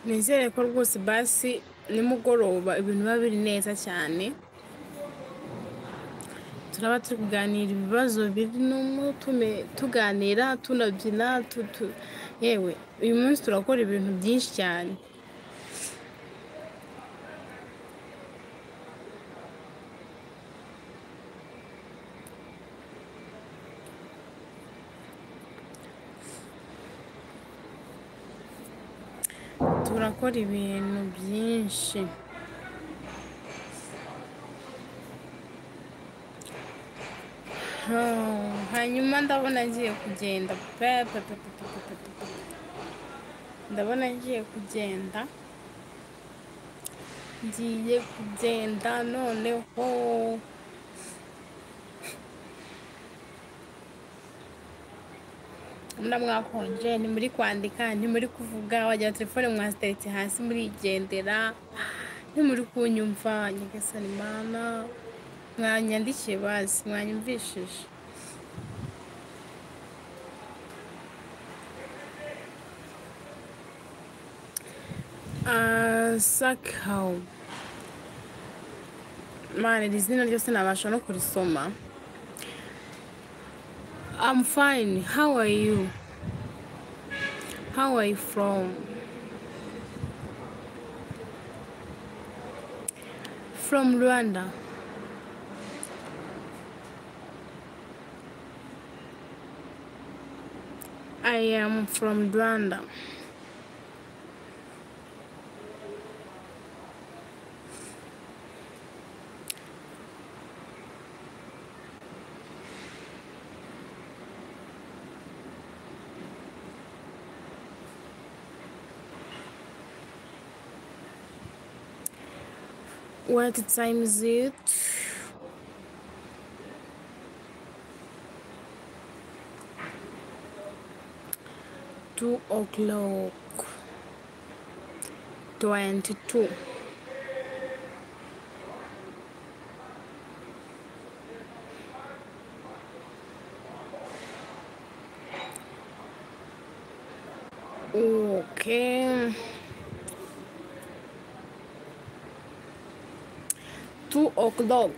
Nizere ko rwose basi nimugoroba ibintu biba biri neza cyane, turaba turi kuganira ibibazo biri n'umutume, tuganira tunabyina, yewe uyu munsi turakora ibintu byinshi cyane. Turakora ibintu byinshi. Hanyuma ndabona ngiye kugenda pe pe pe pe pe pe pe pe. Ndabona ngiye kugenda, ngiye kugenda noneho. Mwakonje, ntimuri kwandika, ntimuri kuvuga, wagira telefone mwaziteretse hasi murigendera, ntimuri kunyumva. Nyagasani Mana, mwanyandikiye bazi, mwanyumvishije. Sakaw Mana, iri zina ryose nabasha no kurisoma. I'm fine. How are you? How are you from? From Rwanda. I am from Rwanda. What time is it? 2 o'clock 22. Okay. 2 o'clock.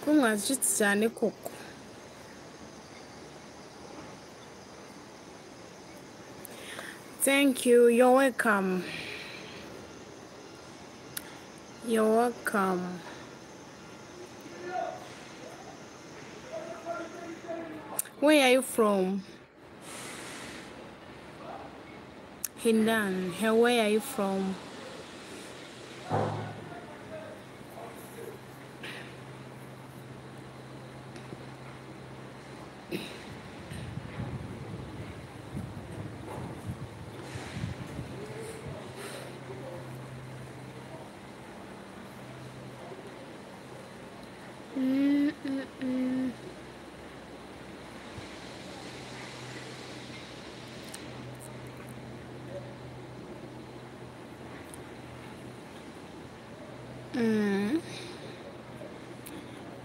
Ko mwacitse cyane koko. Thank you. You're welcome. You're welcome. Where are you from? Hindan. Hey, where are you from?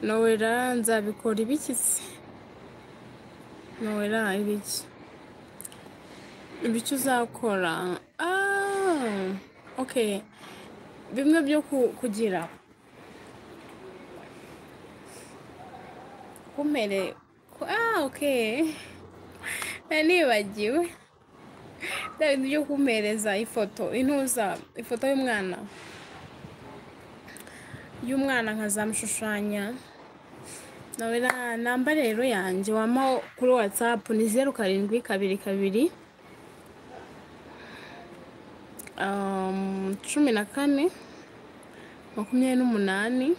Nowera nzabikora ibiki se? Nowera ibiki? Ibiki uzakora? Ah, okay. Bimwe byo kugira kumere. Ah, okay. Nibagiwe bya bintu byo kumpereza ifoto, intuza ifoto y'umwana nkazamushushanya. Nowera namba rero yanjye wampa kuri WhatsApp ni 0 7 2 2 14 28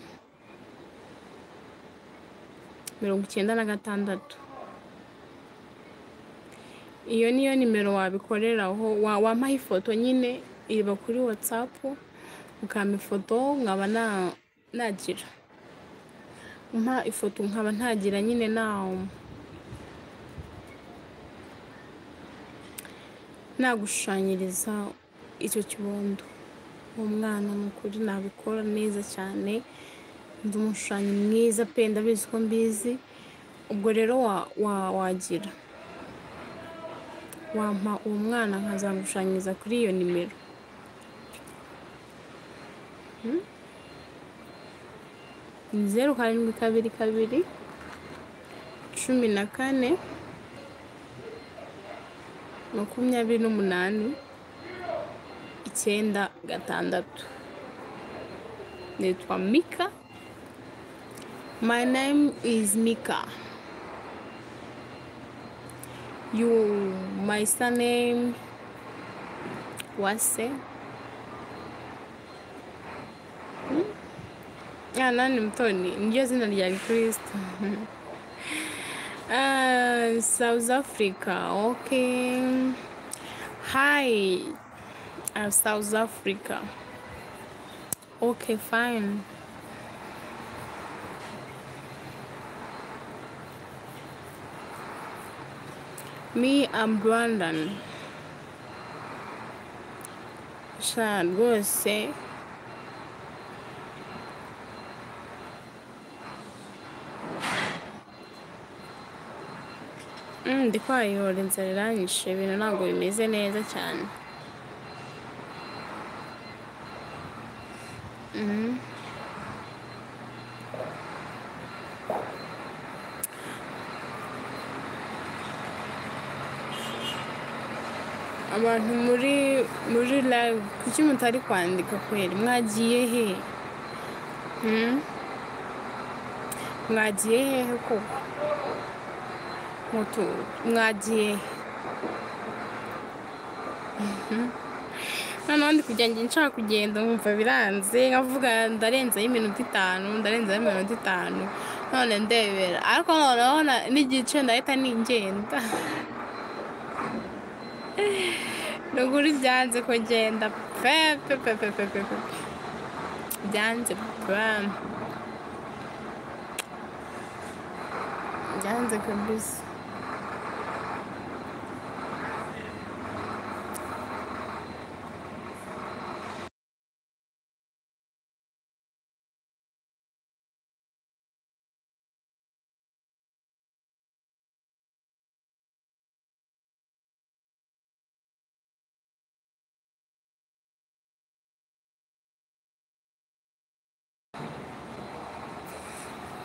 96. Iyo niyo nimero wabikoreraho. Wampaye ifoto nyine iba kuri WhatsApp, ukampa ifoto nkaba nagira umpa ifoto nkaba ntagira nyine nagushushanyiriza icyo kibondo. Uwo mwana ni ukuri nabikora neza cyane, ndi umushushanyi mwiza pe, ndabizi ko mbizi. Ubwo rero wagira wampa uwo mwana nkazamushushanyiriza kuri iyo nimero. Ni 0 7 2 2 14 28 96. Nitwa Mika. My name is Mika. You, my surname Wase. Nani Mtoni, ndio zina rya Kristo. South Africa. Okay. Hi, South Africa. Okay, fine. Me, I'm Rwandan. Sha rwose ndi kwayora inzara iranyishe, ibintu ntabwo bimeze neza cyane. Abantu muri live kuki mutari kwandika kweri? Mwagiye he? Mwagiye hehe koko? Mwagiye noneho ndi kujya nshaka kugenda nkumva biranze, nkavuga ndarenzaho iminota 5, ndarenzaho iminota 5, none ndebera ariko noneho n'igice ndahita ningenda. Ni ukuri byanze kugenda pe pe pe pe pe pe pe, byanze pe, byanze kabisa.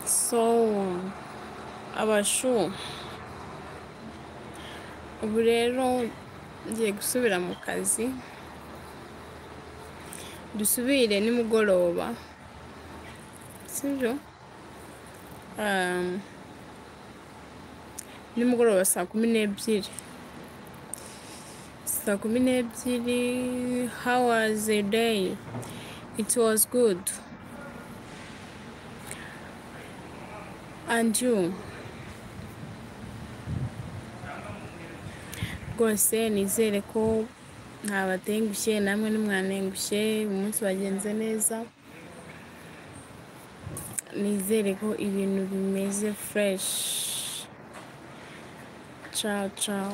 So abashu, ubu rero ngiye gusubira mu kazi, dusubire nimugoroba, sibyo? Nimugoroba saa 12, saa 12. How was the day? It was good, and you? Rwose nizere ko ntabatengushye, namwe ntimwantengushye, umunsi wagenze neza. Nizere ko ibintu bimeze fresh. Ciao ciao.